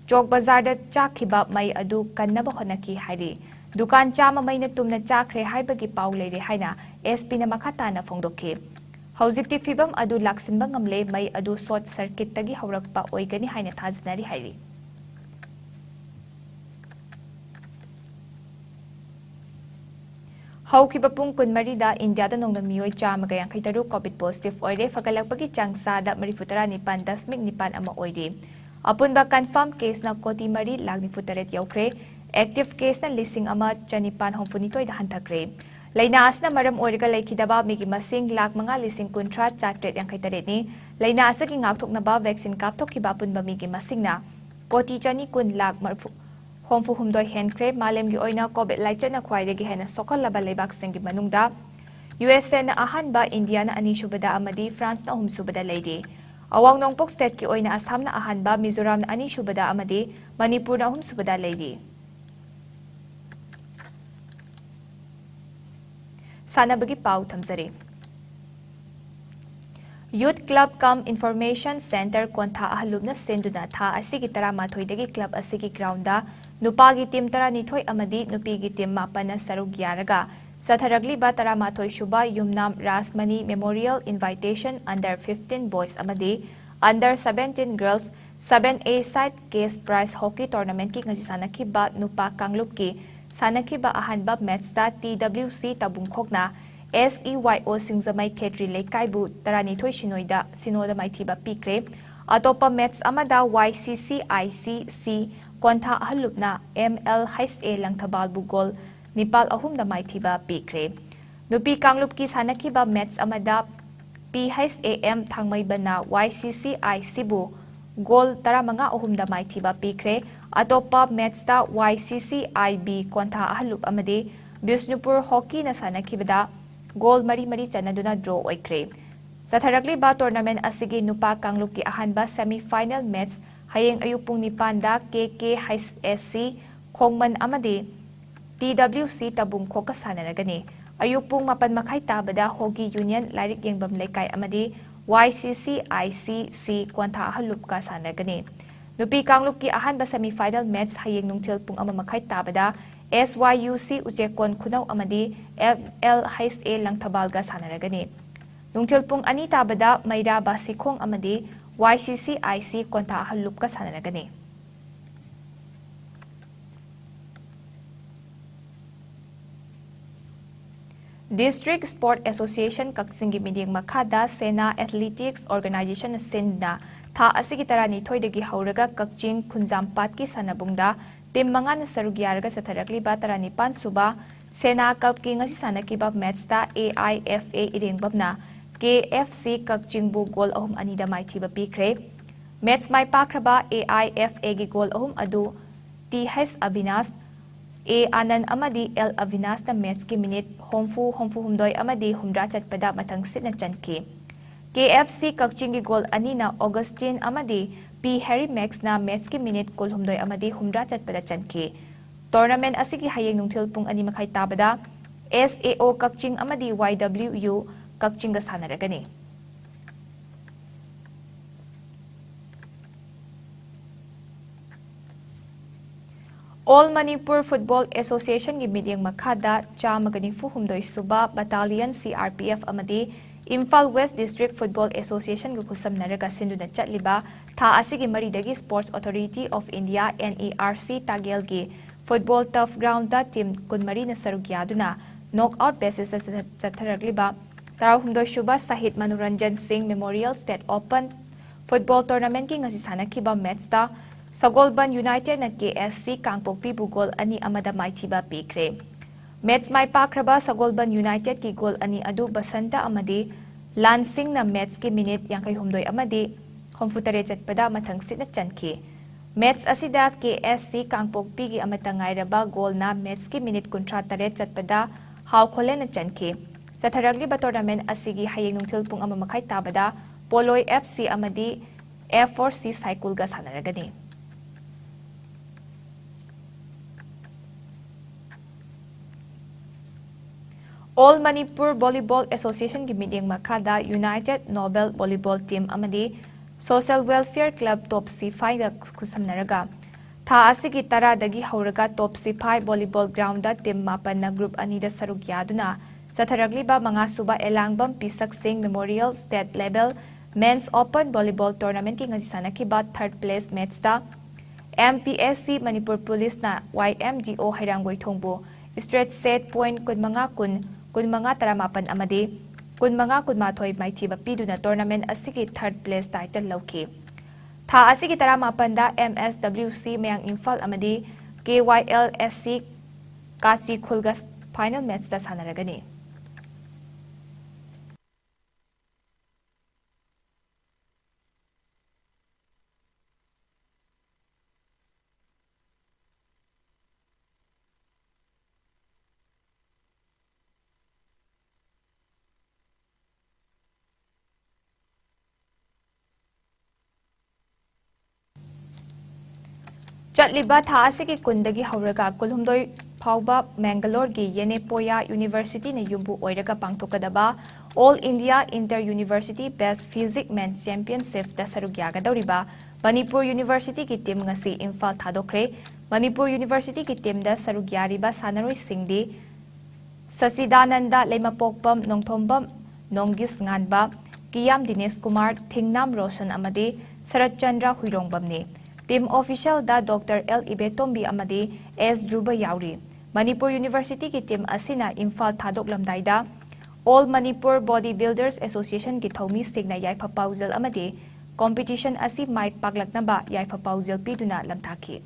ꯆꯣꯛ ꯕꯖꯥꯔꯗ ꯆꯥꯛꯈꯤꯕ ꯃꯩ ꯑꯗꯨ ꯀꯟꯅꯕ ꯍꯣꯠꯅꯈꯤ ꯍꯥꯏꯔꯤ꯫ ꯗꯨꯀꯥꯟ ꯆꯥꯝꯃ ꯃꯩꯅ ꯇꯨꯝꯅ ꯆꯥꯛꯈ꯭ꯔꯦ ꯍꯥꯏꯕꯒꯤ ꯄꯥꯎ ꯂꯩꯔꯦ ꯍꯥꯏꯅ ꯑꯦꯁ ꯄꯤꯅ ꯃꯈꯥ ꯇꯥꯅ ꯐꯣꯡꯗꯣꯛꯈꯤ꯫ ꯍꯧꯖꯤꯛꯇꯤ ꯐꯤꯕꯝ ꯑꯗꯨ ꯂꯥꯛꯁꯤꯟꯕ ꯉꯝꯂꯦ, ꯃꯩ ꯑꯗꯨ short circuitꯇꯒꯤ ꯍꯧꯔꯛꯄ ꯑꯣꯏꯒꯅꯤ ꯍꯥꯏꯅ ꯊꯥꯖꯅꯔꯤ ꯍꯥꯏꯔꯤ꯫ ꯍꯧꯈꯤꯕ ꯄꯨꯡ ꯀꯨꯟꯃꯔꯤꯗ ꯏꯟꯗꯤꯌꯥꯗ ꯅꯣꯡꯃ ꯃꯤꯑꯣꯏ ꯆꯥꯝꯃꯒ ꯌꯥꯡꯈꯩ ꯇꯔꯨꯛ COVID positive ꯑꯣꯏꯔꯦ, ꯐꯒꯠꯂꯛꯄꯒꯤ ꯆꯥꯡ ꯆꯥꯗ ꯃꯔꯤꯐꯨ ꯇꯔꯥ ꯅꯤꯄꯥꯟ ꯗꯁꯃꯤꯛ ꯅꯤꯄꯥꯟ ꯑꯃ ꯑꯣꯏꯔꯤ꯫ ꯑꯄꯨꯟꯕ confirm caseꯅ ꯀꯣꯇꯤ ꯃꯔꯤ ꯂꯥꯈ ꯅꯤꯐꯨ ꯇꯔꯦꯠ ꯌꯧꯈ꯭ꯔꯦ, active caseꯅ ꯂꯤꯁꯤꯡ ꯑꯃ ꯆꯅꯤꯄꯥꯟ ꯍꯨꯝꯐꯨ ꯅꯤꯊꯣꯏꯗ ꯍꯟꯊꯈ꯭ꯔꯦ꯫ ꯂꯥꯏꯅꯥ ꯑꯁꯤꯅ ꯃꯔꯝ ꯑꯣꯏꯔꯒ ꯂꯩꯈꯤꯗꯕ ꯃꯤꯒꯤ ꯃꯁꯤꯡ ꯂꯥꯈ ꯃꯉꯥ ꯂꯤꯁꯤꯡ ꯀꯨꯟꯊ꯭ꯔꯥ ꯆꯥꯇ꯭ꯔꯦꯠ ꯌꯥꯡꯈꯩ ꯇꯔꯦꯠꯅꯤ꯫ ꯂꯥꯏꯅꯥ ꯑꯁꯤꯒꯤ ꯉꯥꯛꯊꯣꯛꯅꯕ vaccine ꯀꯥꯞꯊꯣꯛꯈꯤꯕ ꯑꯄꯨꯟꯕ ꯃꯤꯒꯤ ꯃꯁꯤꯡꯅ ꯀꯣꯇꯤ ꯆꯅꯤ ꯀꯨꯟ ꯂꯥꯈ ꯃꯔꯤꯐꯨ, ꯍꯨꯝꯐꯨ ꯍꯨꯝꯗꯣꯏ ꯍꯦꯟꯈ꯭ꯔꯦ꯫ ꯃꯥꯂꯦꯝꯒꯤ ꯑꯣꯏꯅ COVID ꯂꯥꯏꯆꯠꯅ ꯈ꯭ꯋꯥꯏꯗꯒꯤ ꯍꯦꯟꯅ ꯁꯣꯛꯍꯜꯂꯕ ꯂꯩꯕꯥꯛꯁꯤꯡꯒꯤ ꯃꯅꯨꯡꯗ ꯌꯨ ꯑꯦꯁ ꯑꯦꯅ ꯑꯍꯥꯟꯕ, ꯏꯟꯗꯤꯌꯥꯅ ꯑꯅꯤꯁꯨꯕꯗ ꯑꯃꯗꯤ ꯐ꯭ꯔꯥꯟꯁꯅ ꯑꯍꯨꯝꯁꯨꯕꯗ ꯂꯩꯔꯤ꯫ ꯑꯋꯥꯡ ꯅꯣꯡꯄꯣꯛ stateꯀꯤ ꯑꯣꯏꯅ ꯑꯁꯥꯝꯅ ꯑꯍꯥꯟꯕ, ꯃꯤꯖꯣꯔꯥꯝꯅ ꯑꯅꯤꯁꯨꯕꯗ ꯑꯃꯗꯤ ꯃꯅꯤꯄꯨꯔꯅ ꯑꯍꯨꯝꯁꯨꯕꯗ ꯂꯩꯔꯤ꯫ ꯁꯥꯟꯅꯕꯒꯤ ꯄꯥꯎ ꯊꯝꯖꯔꯤ꯫ Youth Club cum Information Center ꯀꯣꯟꯊꯥ ꯑꯍꯜꯂꯨꯞꯅ ꯁꯤꯟꯗꯨꯅ ꯊꯥ ꯑꯁꯤꯒꯤ ꯇꯔꯥꯃꯥꯊꯣꯏꯗꯒꯤ club ꯑꯁꯤꯒꯤ groundꯗ ꯅꯨꯄꯥꯒꯤ team ꯇꯔꯥꯅꯤꯊꯣꯏ ꯑꯃꯗꯤ ꯅꯨꯄꯤꯒꯤ team ꯃꯥꯄꯟꯅ ꯁꯔꯨꯛ ꯌꯥꯔꯒ ꯆꯠꯊꯔꯛꯂꯤꯕ ꯇꯔꯥꯃꯥꯊꯣꯏ ꯁꯨꯕ ꯌꯨꯝꯅꯥꯝ Rajmani Memorial Invitation Under fifteen Boys ꯑꯃꯗꯤ Under seventeen Girls seven A side cash prize hockey tournamentꯀꯤ ꯉꯁꯤ ꯁꯥꯟꯅꯈꯤꯕ ꯅꯨꯄꯥ ꯀꯥꯡꯂꯨꯞꯀꯤ ꯁꯥꯟꯅꯈꯤꯕ ꯑꯍꯥꯟꯕ matchꯇ T W C ꯇꯥꯕꯨꯡꯈꯣꯛꯅ S E Y O ꯁꯤꯡꯖꯃꯩ ꯈꯦꯇ꯭ꯔꯤ ꯂꯩꯀꯥꯏꯕꯨ ꯇꯔꯥꯅꯤꯊꯣꯏ ꯁꯤꯅꯣꯏꯗ ꯁꯤꯅꯣꯗ ꯃꯥꯏꯊꯤꯕ ꯄꯤꯈ꯭ꯔꯦ꯫ ꯑꯇꯣꯞꯄ match ꯑꯃꯗ Y C C I C C ꯀꯣꯟꯊꯥ ꯑꯍꯜꯂꯨꯞꯅ M L H A ꯂꯪꯊꯕꯥꯜꯕꯨ goal ꯅꯤꯄꯥꯜ ꯑꯍꯨꯝꯗ ꯃꯥꯏꯊꯤꯕ ꯄꯤꯈ꯭ꯔꯦ꯫ ꯅꯨꯄꯤ ꯀꯥꯡꯂꯨꯞꯀꯤ ꯁꯥꯟꯅꯈꯤꯕ match ꯑꯃꯗ P H A M ꯊꯥꯡꯃꯩꯕꯟꯅ Y C C I Cꯕꯨ goal ꯇꯔꯥꯃꯉꯥ ꯑꯍꯨꯝꯗ ꯃꯥꯏꯊꯤꯕ ꯄꯤꯈ꯭ꯔꯦ꯫ ꯑꯇꯣꯞꯄ matchꯇ Y C C I B ꯀꯣꯟꯊꯥ ꯑꯍꯜꯂꯨꯞ ꯑꯃꯗꯤ ꯕꯤꯁꯅꯨꯄꯨꯔ ꯍꯣꯀꯤꯅ ꯁꯥꯟꯅꯈꯤꯕꯗ goal ꯃꯔꯤ ꯃꯔꯤ ꯆꯟꯅꯗꯨꯅ draw ꯑꯣꯏꯈ꯭ꯔꯦ꯫ ꯆꯠꯊꯔꯛꯂꯤꯕ tournament ꯑꯁꯤꯒꯤ ꯅꯨꯄꯥ ꯀꯥꯡꯂꯨꯞꯀꯤ ꯑꯍꯥꯟꯕ semi final match ꯍꯌꯦꯡ ꯑꯌꯨꯛ ꯄꯨꯡ ꯅꯤꯄꯥꯟꯗ K K H S C ꯈꯣꯡꯃꯟ ꯑꯃꯗꯤ T W C ꯇꯥꯕꯨꯡꯈꯣꯛꯀ ꯁꯥꯟꯅꯔꯒꯅꯤ꯫ ꯑꯌꯨꯛ ꯄꯨꯡ ꯃꯥꯄꯟ ꯃꯈꯥꯏ ꯇꯥꯕꯗ ꯍꯣꯒꯤ ꯌꯨꯅꯤꯌꯟ ꯂꯥꯏꯔꯤꯛ ꯌꯦꯡꯐꯝ ꯂꯩꯀꯥꯏ ꯑꯃꯗꯤ Y C C I C C ꯀꯣꯟꯊꯥ ꯑꯍꯜꯂꯨꯞꯀ ꯁꯥꯟꯅꯔꯒꯅꯤ꯫ ꯅꯨꯄꯤ ꯀꯥꯡꯂꯨꯞꯀꯤ ꯑꯍꯥꯟꯕ semi final match ꯍꯌꯦꯡ ꯅꯨꯡꯊꯤꯜ ꯄꯨꯡ ꯑꯃ ꯃꯈꯥꯏ ꯇꯥꯕꯗ S Y U C ꯎꯆꯦꯛꯀꯣꯟ ꯈꯨꯅꯧ ꯑꯃꯗꯤ M L H A ꯂꯪꯊꯕꯥꯜꯒ ꯁꯥꯟꯅꯔꯒꯅꯤ꯫ ꯅꯨꯡꯊꯤꯜ ꯄꯨꯡ ꯑꯅꯤ ꯇꯥꯕꯗ ꯃꯩꯔꯥ ꯕꯥꯁꯤꯈꯣꯡ ꯑꯃꯗꯤ Y C C I C ꯀꯣꯟꯊꯥ ꯑꯍꯜꯂꯨꯞꯀ ꯁꯥꯟꯅꯔꯒꯅꯤ꯫ District Sport Association ꯀꯛꯆꯤꯡꯒꯤ ꯃꯤꯠꯌꯦꯡ ꯃꯈꯥꯗ ꯁꯦꯅꯥ Athletics Organizationꯅ ꯁꯤꯟꯗꯨꯅ ꯊꯥ ꯑꯁꯤꯒꯤ ꯇꯔꯥꯅꯤꯊꯣꯏꯗꯒꯤ ꯍꯧꯔꯒ ꯀꯛꯆꯤꯡ ꯈꯨꯟꯖꯥꯝꯄꯥꯠꯀꯤ ꯁꯥꯟꯅꯕꯨꯡꯗ team ꯃꯉꯥꯅ ꯁꯔꯨꯛ ꯌꯥꯔꯒ ꯆꯠꯊꯔꯛꯂꯤꯕ ꯇꯔꯥꯅꯤꯄꯥꯟ ꯁꯨꯕ ꯁꯦꯅꯥ Cupꯀꯤ ꯉꯁꯤ ꯁꯥꯟꯅꯈꯤꯕ matchꯇ A I F A ꯏꯔꯦꯡꯕꯝꯅ K F C ꯀꯛꯆꯤꯡꯕꯨ goal ꯑꯍꯨꯝ ꯑꯅꯤꯗ ꯃꯥꯏꯊꯤꯕ ꯄꯤꯈ꯭ꯔꯦ꯫ Match my ꯄꯥꯛꯈ꯭ꯔꯕ A I F Aꯒꯤ goal ꯑꯍꯨꯝ ꯑꯗꯨ T H ꯑꯕꯤꯅꯥꯁ, A ꯑꯥꯅꯟ ꯑꯃꯗꯤ L ꯑꯕꯤꯅꯥꯁꯅ matchꯀꯤ minute ꯍꯨꯝꯐꯨ, ꯍꯨꯝꯐꯨ ꯍꯨꯝꯗꯣꯏ ꯑꯃꯗꯤ ꯍꯨꯝꯗ꯭ꯔꯥ ꯆꯠꯄꯗ ꯃꯊꯪ ꯁꯤꯠꯅ ꯆꯟꯈꯤ꯫ K F C ꯀꯛꯆꯤꯡꯒꯤ goal ꯑꯅꯤꯅ Augustine ꯑꯃꯗꯤ P Harry Maxꯅ matchꯀꯤ minute ꯀꯨꯟꯍꯨꯝꯗꯣꯏ ꯑꯃꯗꯤ ꯍꯨꯝꯗ꯭ꯔꯥ ꯆꯠꯄꯗ ꯆꯟꯈꯤ꯫ Tournament ꯑꯁꯤꯒꯤ ꯍꯌꯦꯡ ꯅꯨꯡꯊꯤꯜ ꯄꯨꯡ ꯑꯅꯤ ꯃꯈꯥꯏ ꯇꯥꯕꯗ S A O ꯀꯛꯆꯤꯡ ꯑꯃꯗꯤ Y W U ꯀꯛꯆꯤꯡꯒ ꯁꯥꯟꯅꯔꯒꯅꯤ꯫ All Manipur Football Association ꯒꯤ ꯃꯤꯠꯌꯦꯡ ꯃꯈꯥꯗ ꯆꯥꯝꯃꯒ ꯅꯤꯐꯨ ꯍꯨꯝꯗꯣꯏ ꯁꯨꯕ Battalion C R P F ꯑꯃꯗꯤ Imphal West District Football Association ꯒ ꯈꯨꯠꯁꯝꯅꯔꯒ ꯁꯤꯟꯗꯨꯅ ꯆꯠꯂꯤꯕ ꯊꯥ ꯑꯁꯤꯒꯤ ꯃꯔꯤꯗꯒꯤ Sports Authority of India, N E R C, ꯇꯥꯒꯦꯜꯒꯤ Football Turf Ground ꯇ team ꯀꯨꯟꯃꯔꯤꯅ ꯁꯔꯨꯛ ꯌꯥꯗꯨꯅ knock out basis ꯇ ꯆꯠꯊꯔꯛꯂꯤꯕ ꯇꯔꯥꯍꯨꯝꯗꯣꯏ ꯁꯨꯕ Shahid Manoranjan Singh Memorial State Open Football Tournament ꯀꯤ ꯉꯁꯤ ꯁꯥꯟꯅꯈꯤꯕ match ꯇ ꯁꯒꯣꯜꯕꯟ United ꯅ K S C ꯀꯥꯡꯄꯣꯛꯄꯤꯕꯨ goal ꯑꯅꯤ ꯑꯃꯗ ꯃꯥꯏꯊꯤꯕ ꯄꯤꯈ꯭ꯔꯦ꯫ Match ꯃꯥꯏ ꯄꯥꯛꯈ꯭ꯔꯕ ꯁꯒꯣꯜꯕꯟ United ꯀꯤ goal ꯑꯅꯤ ꯑꯗꯨ ꯕꯁꯟꯇ ꯑꯃꯗꯤ ꯂꯥꯟꯁꯤꯡꯅ match ꯀꯤ minute ꯌꯥꯡꯈꯩꯍꯨꯝꯗꯣꯏ ꯑꯃꯗꯤ ꯍꯨꯝꯐꯨꯇꯔꯦꯠ ꯆꯠꯄꯗ ꯃꯊꯪꯁꯤꯠꯅ ꯆꯟꯈꯤ꯫ Match ꯑꯁꯤꯗ K S C ꯀꯥꯡꯄꯣꯛꯄꯤꯒꯤ ꯑꯃꯠꯇ ꯉꯥꯏꯔꯕ goal ꯅ match ꯀꯤ minute ꯀꯨꯟꯊ꯭ꯔꯥ ꯇꯔꯦꯠ ꯆꯠꯄꯗ ꯍꯥꯎ ꯈꯣꯂꯦꯟꯅ ꯆꯟꯈꯤ꯫ ꯆꯠꯊꯔꯛꯂꯤꯕ tournament ꯑꯁꯤꯒꯤ ꯍꯌꯦꯡ ꯅꯨꯡꯊꯤꯜ ꯄꯨꯡ ꯑꯃ ꯃꯈꯥꯏ ꯇꯥꯕꯗ ꯄꯣꯂꯣꯏ F C ꯑꯃꯗꯤ F four C ꯁꯥꯏꯀꯨꯜꯒ ꯁꯥꯟꯅꯔꯒꯅꯤ꯫ All Manipur Volleyball Association ꯒꯤ ꯃꯤꯠꯌꯦꯡ ꯃꯈꯥꯗ United Noble Volleyball Team ꯑꯃꯗꯤ Social Welfare Club Top Siphai ꯗ ꯈꯨꯠꯁꯝꯅꯔꯒ ꯊꯥ ꯑꯁꯤꯒꯤ ꯇꯔꯥꯗꯒꯤ ꯍꯧꯔꯒ Top Siphai Volleyball Ground ꯗ team ꯃꯥꯄꯟꯅ group ꯑꯅꯤꯗ ꯁꯔꯨꯛ ꯌꯥꯗꯨꯅ ꯆꯠꯊꯔꯛꯂꯤꯕ ꯃꯉꯥ ꯁꯨꯕ ꯑꯦꯂꯥꯡꯕꯝ ꯄꯤꯁꯛ ꯁꯤꯡ Memorial State Level Men's Open Volleyball Tournament ꯀꯤ ꯉꯁꯤ ꯁꯥꯟꯅꯈꯤꯕ third place match ꯇ M P S C Manipur Police ꯅ Y M D O ꯍꯩꯔꯥꯡꯒꯣꯏꯊꯣꯡꯕꯨ straight set point ꯀꯨꯟꯃꯉꯥ ꯀꯨꯟ, ꯀꯨꯟꯃꯉꯥ ꯇꯔꯥꯃꯥꯄꯟ ꯑꯃꯗꯤ ꯀꯨꯟꯃꯉꯥ ꯀꯨꯟꯃꯥꯊꯣꯏ ꯃꯥꯏꯊꯤꯕ ꯄꯤꯗꯨꯅ tournament ꯑꯁꯤꯒꯤ third place title ꯂꯧꯈꯤ꯫ ꯊꯥ ꯑꯁꯤꯒꯤ ꯇꯔꯥꯃꯥꯄꯟꯗ M S W C ꯃꯌꯥꯡ ꯏꯝꯐꯥꯜ ꯑꯃꯗꯤ K Y L S C ꯀꯥꯆꯤ ꯈꯨꯜꯒ final match ꯇ ꯁꯥꯟꯅꯔꯒꯅꯤ꯫ ꯆꯠꯂꯤꯕ ꯊꯥ ꯑꯁꯤꯒꯤ ꯀꯨꯟꯗꯒꯤ ꯍꯧꯔꯒ ꯀꯨꯟꯍꯨꯝꯗꯣꯏ ꯐꯥꯎꯕ ꯃꯦꯡꯒꯂꯣꯔꯒꯤ ꯌꯦꯅꯦꯄꯣꯌꯥ University ꯅ ꯌꯨꯝꯕꯨ ꯑꯣꯏꯔꯒ ꯄꯥꯡꯊꯣꯛꯀꯗꯕ All India Inter University Best Physique Men Championship ꯇ ꯁꯔꯨꯛ ꯌꯥꯒꯗꯧꯔꯤꯕ ꯃꯅꯤꯄꯨꯔ University ꯒꯤ team ꯉꯁꯤ ꯏꯝꯐꯥꯜ ꯊꯥꯗꯣꯛꯈ꯭ꯔꯦ꯫ ꯃꯅꯤꯄꯨꯔ ꯌꯨꯅꯤꯚꯔꯁꯤꯇꯤꯒꯤ ꯇꯤꯝꯗ ꯁꯔꯨꯛ ꯌꯥꯔꯤꯕ ꯁꯥꯟꯅꯔꯣꯏꯁꯤꯡꯗꯤ ꯁꯆꯤꯗꯥꯅꯟꯗ ꯂꯩꯃꯄꯣꯛꯄꯝ, ꯅꯣꯡꯊꯣꯝꯕꯝ ꯅꯣꯡꯒꯤꯁ ꯉꯥꯟꯕ, ꯀꯤꯌꯥꯝ ꯗꯤꯅꯦꯁ ꯀꯨꯃꯥꯔ, ꯊꯤꯡꯅꯥꯝ ꯔꯣꯁꯟ ꯑꯃꯗꯤ ꯁꯔꯠꯆꯟꯗ꯭ꯔ ꯍꯨꯏꯔꯣꯡꯕꯝꯅꯤ꯫ ꯇꯤꯝ ꯑꯣꯐꯤꯁꯤꯌꯦꯜꯗ ꯗꯣꯛꯇꯔ ꯑꯦꯜ ꯏꯕꯦꯇꯣꯝꯕꯤ ꯑꯃꯗꯤ ꯑꯦꯁ ꯙ꯭ꯔꯨꯕ ꯌꯥꯎꯔꯤ꯫ ꯃꯅꯤꯄꯨꯔ ꯌꯨꯅꯤꯚꯔꯁꯤꯇꯤꯒꯤ ꯇꯤꯝ ꯑꯁꯤꯅ Imphal ꯊꯥꯗꯣꯛꯂꯝꯗꯥꯏꯗ All Manipur Body Builders Associationꯒꯤ ꯊꯧꯃꯤꯁꯤꯡꯅ ꯌꯥꯏꯐ ꯄꯥꯎꯖꯦꯜ ꯑꯃꯗꯤ ꯀꯣꯝꯄꯤꯇꯤꯁꯟ ꯑꯁꯤ ꯃꯥꯏ ꯄꯥꯛꯂꯛꯅꯕ ꯌꯥꯏꯐ ꯄꯥꯎꯖꯦꯜ ꯄꯤꯗꯨꯅ ꯂꯝꯊꯥꯈꯤ꯫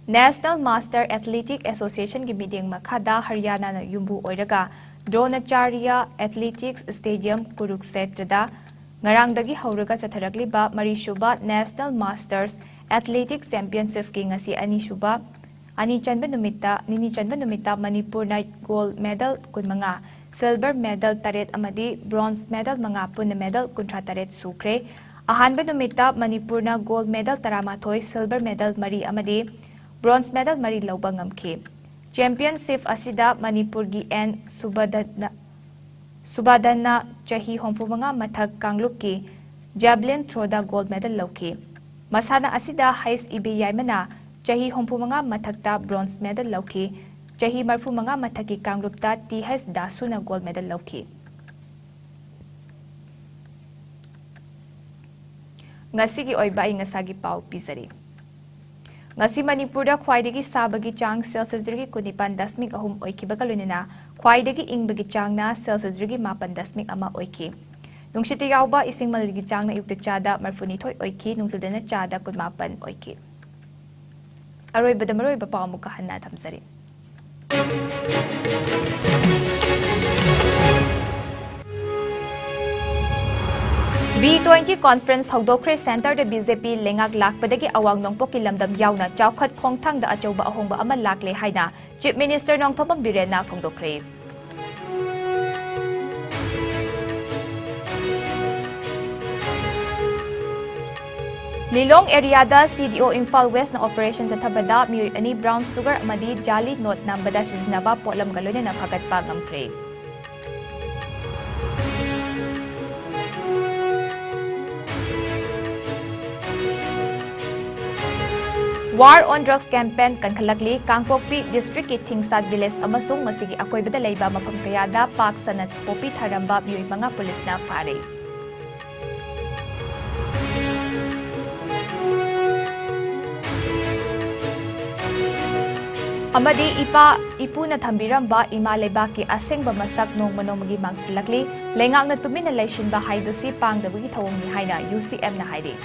National Master Athletic Associationꯒꯤ ꯃꯤꯠꯌꯦꯡ ꯃꯈꯥꯗ ꯍꯔꯤꯌꯥꯅꯥꯅ ꯌꯨꯝꯕꯨ ꯑꯣꯏꯔꯒ ꯗ꯭ꯔꯣꯅꯥꯆꯥꯔꯌ Athletics Stadium, ꯀꯨꯔꯨꯛꯁꯦꯇ꯭ꯔꯗ ꯉꯔꯥꯡꯗꯒꯤ ꯍꯧꯔꯒ ꯆꯠꯊꯔꯛꯂꯤꯕ ꯃꯔꯤꯁꯨꯕ National Masters Athletic Championshipꯀꯤ ꯉꯁꯤ ꯑꯅꯤꯁꯨꯕ, ꯑꯅꯤ ꯆꯟꯕ ꯅꯨꯃꯤꯠꯇ, ꯅꯤꯅꯤ ꯆꯟꯕ ꯅꯨꯃꯤꯠꯇ ꯃꯅꯤꯄꯨꯔꯅ gold medal ꯀꯨꯟꯃꯉꯥ, silver medal ꯇꯔꯦꯠ ꯑꯃꯗꯤ bronze medal ꯃꯉꯥ, ꯄꯨꯟꯅ medal ꯀꯨꯟꯊ꯭ꯔꯥ ꯇꯔꯦꯠ ꯁꯨꯈ꯭ꯔꯦ꯫ ꯑꯍꯥꯟꯕ ꯅꯨꯃꯤꯠꯇ ꯃꯅꯤꯄꯨꯔꯅ gold medal ꯇꯔꯥꯃꯥꯊꯣꯏ, silver medal ꯃꯔꯤ ꯑꯃꯗꯤ bronze medal ꯃꯔꯤ ꯂꯧꯕ ꯉꯝꯈꯤ꯫ Championship ꯑꯁꯤꯗ ꯃꯅꯤꯄꯨꯔꯒꯤ ꯑꯦꯟ ꯁꯨꯕꯗꯠꯅ, ꯁꯨꯕꯥꯗꯟꯅ ꯆꯍꯤ ꯍꯨꯝꯐꯨꯃꯉꯥ ꯃꯊꯛ ꯀꯥꯡꯂꯨꯞꯀꯤ javelin throwꯗ gold medal ꯂꯧꯈꯤ꯫ ꯃꯁꯥꯟꯅ ꯑꯁꯤꯗ ꯍꯩꯁ ꯏꯕꯦꯌꯥꯏꯃꯅ ꯆꯍꯤ ꯍꯨꯝꯐꯨꯃꯉꯥ ꯃꯊꯛꯇ bronze medal ꯂꯧꯈꯤ꯫ ꯆꯍꯤ ꯃꯔꯤꯐꯨꯃꯉꯥ ꯃꯊꯛꯀꯤ ꯀꯥꯡꯂꯨꯞꯇ ꯇꯤ ꯍꯩꯁ ꯗꯥꯁꯨꯅ gold medal ꯂꯧꯈꯤ꯫ ꯉꯁꯤꯒꯤ ꯑꯣꯏꯕ ꯑꯏꯪ ꯑꯁꯥꯒꯤ ꯄꯥꯎ ꯄꯤꯖꯔꯤ꯫ ꯉꯁꯤ ꯃꯅꯤꯄꯨꯔꯗ ꯈ꯭ꯋꯥꯏꯗꯒꯤ ꯁꯥꯕꯒꯤ ꯆꯥꯡ ꯁꯦꯜꯁꯤꯌꯁ ꯗꯤꯒ꯭ꯔꯤ ꯀꯨꯟꯅꯤꯄꯥꯟ ꯗꯁꯃꯤꯛ ꯑꯍꯨꯝ ꯑꯣꯏꯈꯤꯕꯒ ꯂꯣꯏꯅꯅ ꯈ꯭ꯋꯥꯏꯗꯒꯤ ꯏꯪꯕꯒꯤ ꯆꯥꯡꯅ ꯁꯦꯜꯁꯤꯌꯁ ꯗꯤꯒ꯭ꯔꯤ ꯃꯥꯄꯟ ꯗꯁꯃꯤꯛ ꯑꯃ ꯑꯣꯏꯈꯤ꯫ ꯅꯨꯡꯁꯤꯠꯇ ꯌꯥꯎꯕ ꯏꯁꯤꯡ ꯃꯅꯤꯜꯒꯤ ꯆꯥꯡꯅ ꯑꯌꯨꯛꯇ ꯆꯥꯗ ꯃꯔꯤꯐꯨꯅꯤꯊꯣꯏ ꯑꯣꯏꯈꯤ, ꯅꯨꯡꯊꯤꯜꯗꯅ ꯆꯥꯗ ꯀꯨꯟꯃꯥꯄꯟ ꯑꯣꯏꯈꯤ꯫ ꯑꯔꯣꯏꯕꯗ ꯃꯔꯨꯑꯣꯏꯕ ꯄꯥꯎ ꯑꯃꯨꯛꯀ ꯍꯟꯅ ꯊꯝꯖꯔꯤ꯫ B twenty conference ꯍꯧꯗꯣꯛꯈ꯭ꯔꯦ꯫ Centreꯗ B J P ꯂꯩꯉꯥꯛ ꯂꯥꯛꯄꯗꯒꯤ ꯑꯋꯥꯡ ꯅꯣꯡꯄꯣꯛꯀꯤ ꯂꯝꯗꯝ ꯌꯥꯎꯅ ꯆꯥꯎꯈꯠ ꯈꯣꯡꯊꯥꯡꯗ ꯑꯆꯧꯕ ꯑꯍꯣꯡꯕ ꯑꯃ ꯂꯥꯛꯂꯦ ꯍꯥꯏꯅ Chief Minister ꯅꯣꯡꯊꯣꯝꯕꯝ ꯕꯤꯔꯦꯟꯅ ꯐꯣꯡꯗꯣꯛꯈ꯭ꯔꯦ꯫ ꯂꯤꯂꯣꯡ areaꯗ C D O Imphal Westꯅ operation ꯆꯠꯊꯕꯗ ꯃꯤꯑꯣꯏ ꯑꯅꯤ brown sugar ꯑꯃꯗꯤ ꯖꯥꯂꯤ ꯅꯣꯠ ꯅꯝꯕꯗ ꯁꯤꯖꯤꯟꯅꯕ ꯄꯣꯠꯂꯝꯒ ꯂꯣꯏꯅꯅ ꯐꯥꯒꯠꯄ ꯉꯝꯈ꯭ꯔꯦ꯫ War on Drugs campaign ꯀꯟꯈꯠꯂꯛꯂꯤ꯫ Kangpokpi district ꯀꯤ ꯊꯤꯡꯁꯥꯠ village ꯑꯃꯁꯨꯡ ꯃꯁꯤꯒꯤ ꯑꯀꯣꯏꯕꯗ ꯂꯩꯕ ꯃꯐꯝ ꯀꯌꯥꯗ ꯄꯥꯛ ꯁꯟꯅ ꯄꯣꯄꯤ ꯊꯥꯔꯝꯕ ꯃꯤꯑꯣꯏ ꯃꯉꯥ ꯄꯨꯂꯤꯁꯅ ꯐꯥꯔꯦ꯫ ꯑꯃꯗꯤ ꯏꯄꯥ ꯏꯄꯨꯅ ꯊꯝꯕꯤꯔꯝꯕ ꯏꯃꯥ ꯂꯩꯕꯥꯛꯀꯤ ꯑꯁꯦꯡꯕ ꯃꯁꯛ ꯅꯣꯡꯃ ꯅꯣꯡꯃꯒꯤ ꯃꯥꯡꯁꯤꯜꯂꯛꯂꯤ꯫ ꯂꯩꯉꯥꯛꯅ ꯇꯨꯃꯤꯟꯅ ꯂꯩꯁꯤꯟꯕ ꯍꯥꯏꯕꯁꯤ ꯄꯥꯡꯗꯕꯒꯤ ꯊꯧꯑꯣꯡꯅꯤ ꯍꯥꯏꯅ ꯌꯨ ꯁꯤ ꯑꯦꯝꯅ ꯍꯥꯏꯔꯤ꯫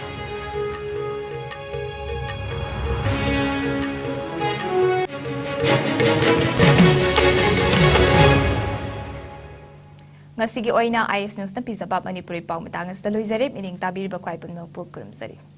ꯉꯁꯤꯒꯤ ꯑꯣꯏꯅ ꯑꯥꯏ ꯑꯦꯁ ꯅ꯭ꯌꯨꯁꯅ ꯄꯤꯖꯕ ꯃꯅꯤꯄꯨꯔꯤ ꯄꯥꯎ ꯃꯇꯥꯡ ꯑꯁꯤꯗ ꯂꯣꯏꯖꯔꯦ꯫ ꯃꯤꯠꯌꯦꯡ ꯇꯥꯕꯤꯔꯤꯕ ꯈ꯭ꯋꯥꯏ ꯄꯨꯝꯅꯃꯛꯄꯨ ꯈꯨꯔꯨꯝꯖꯔꯤ꯫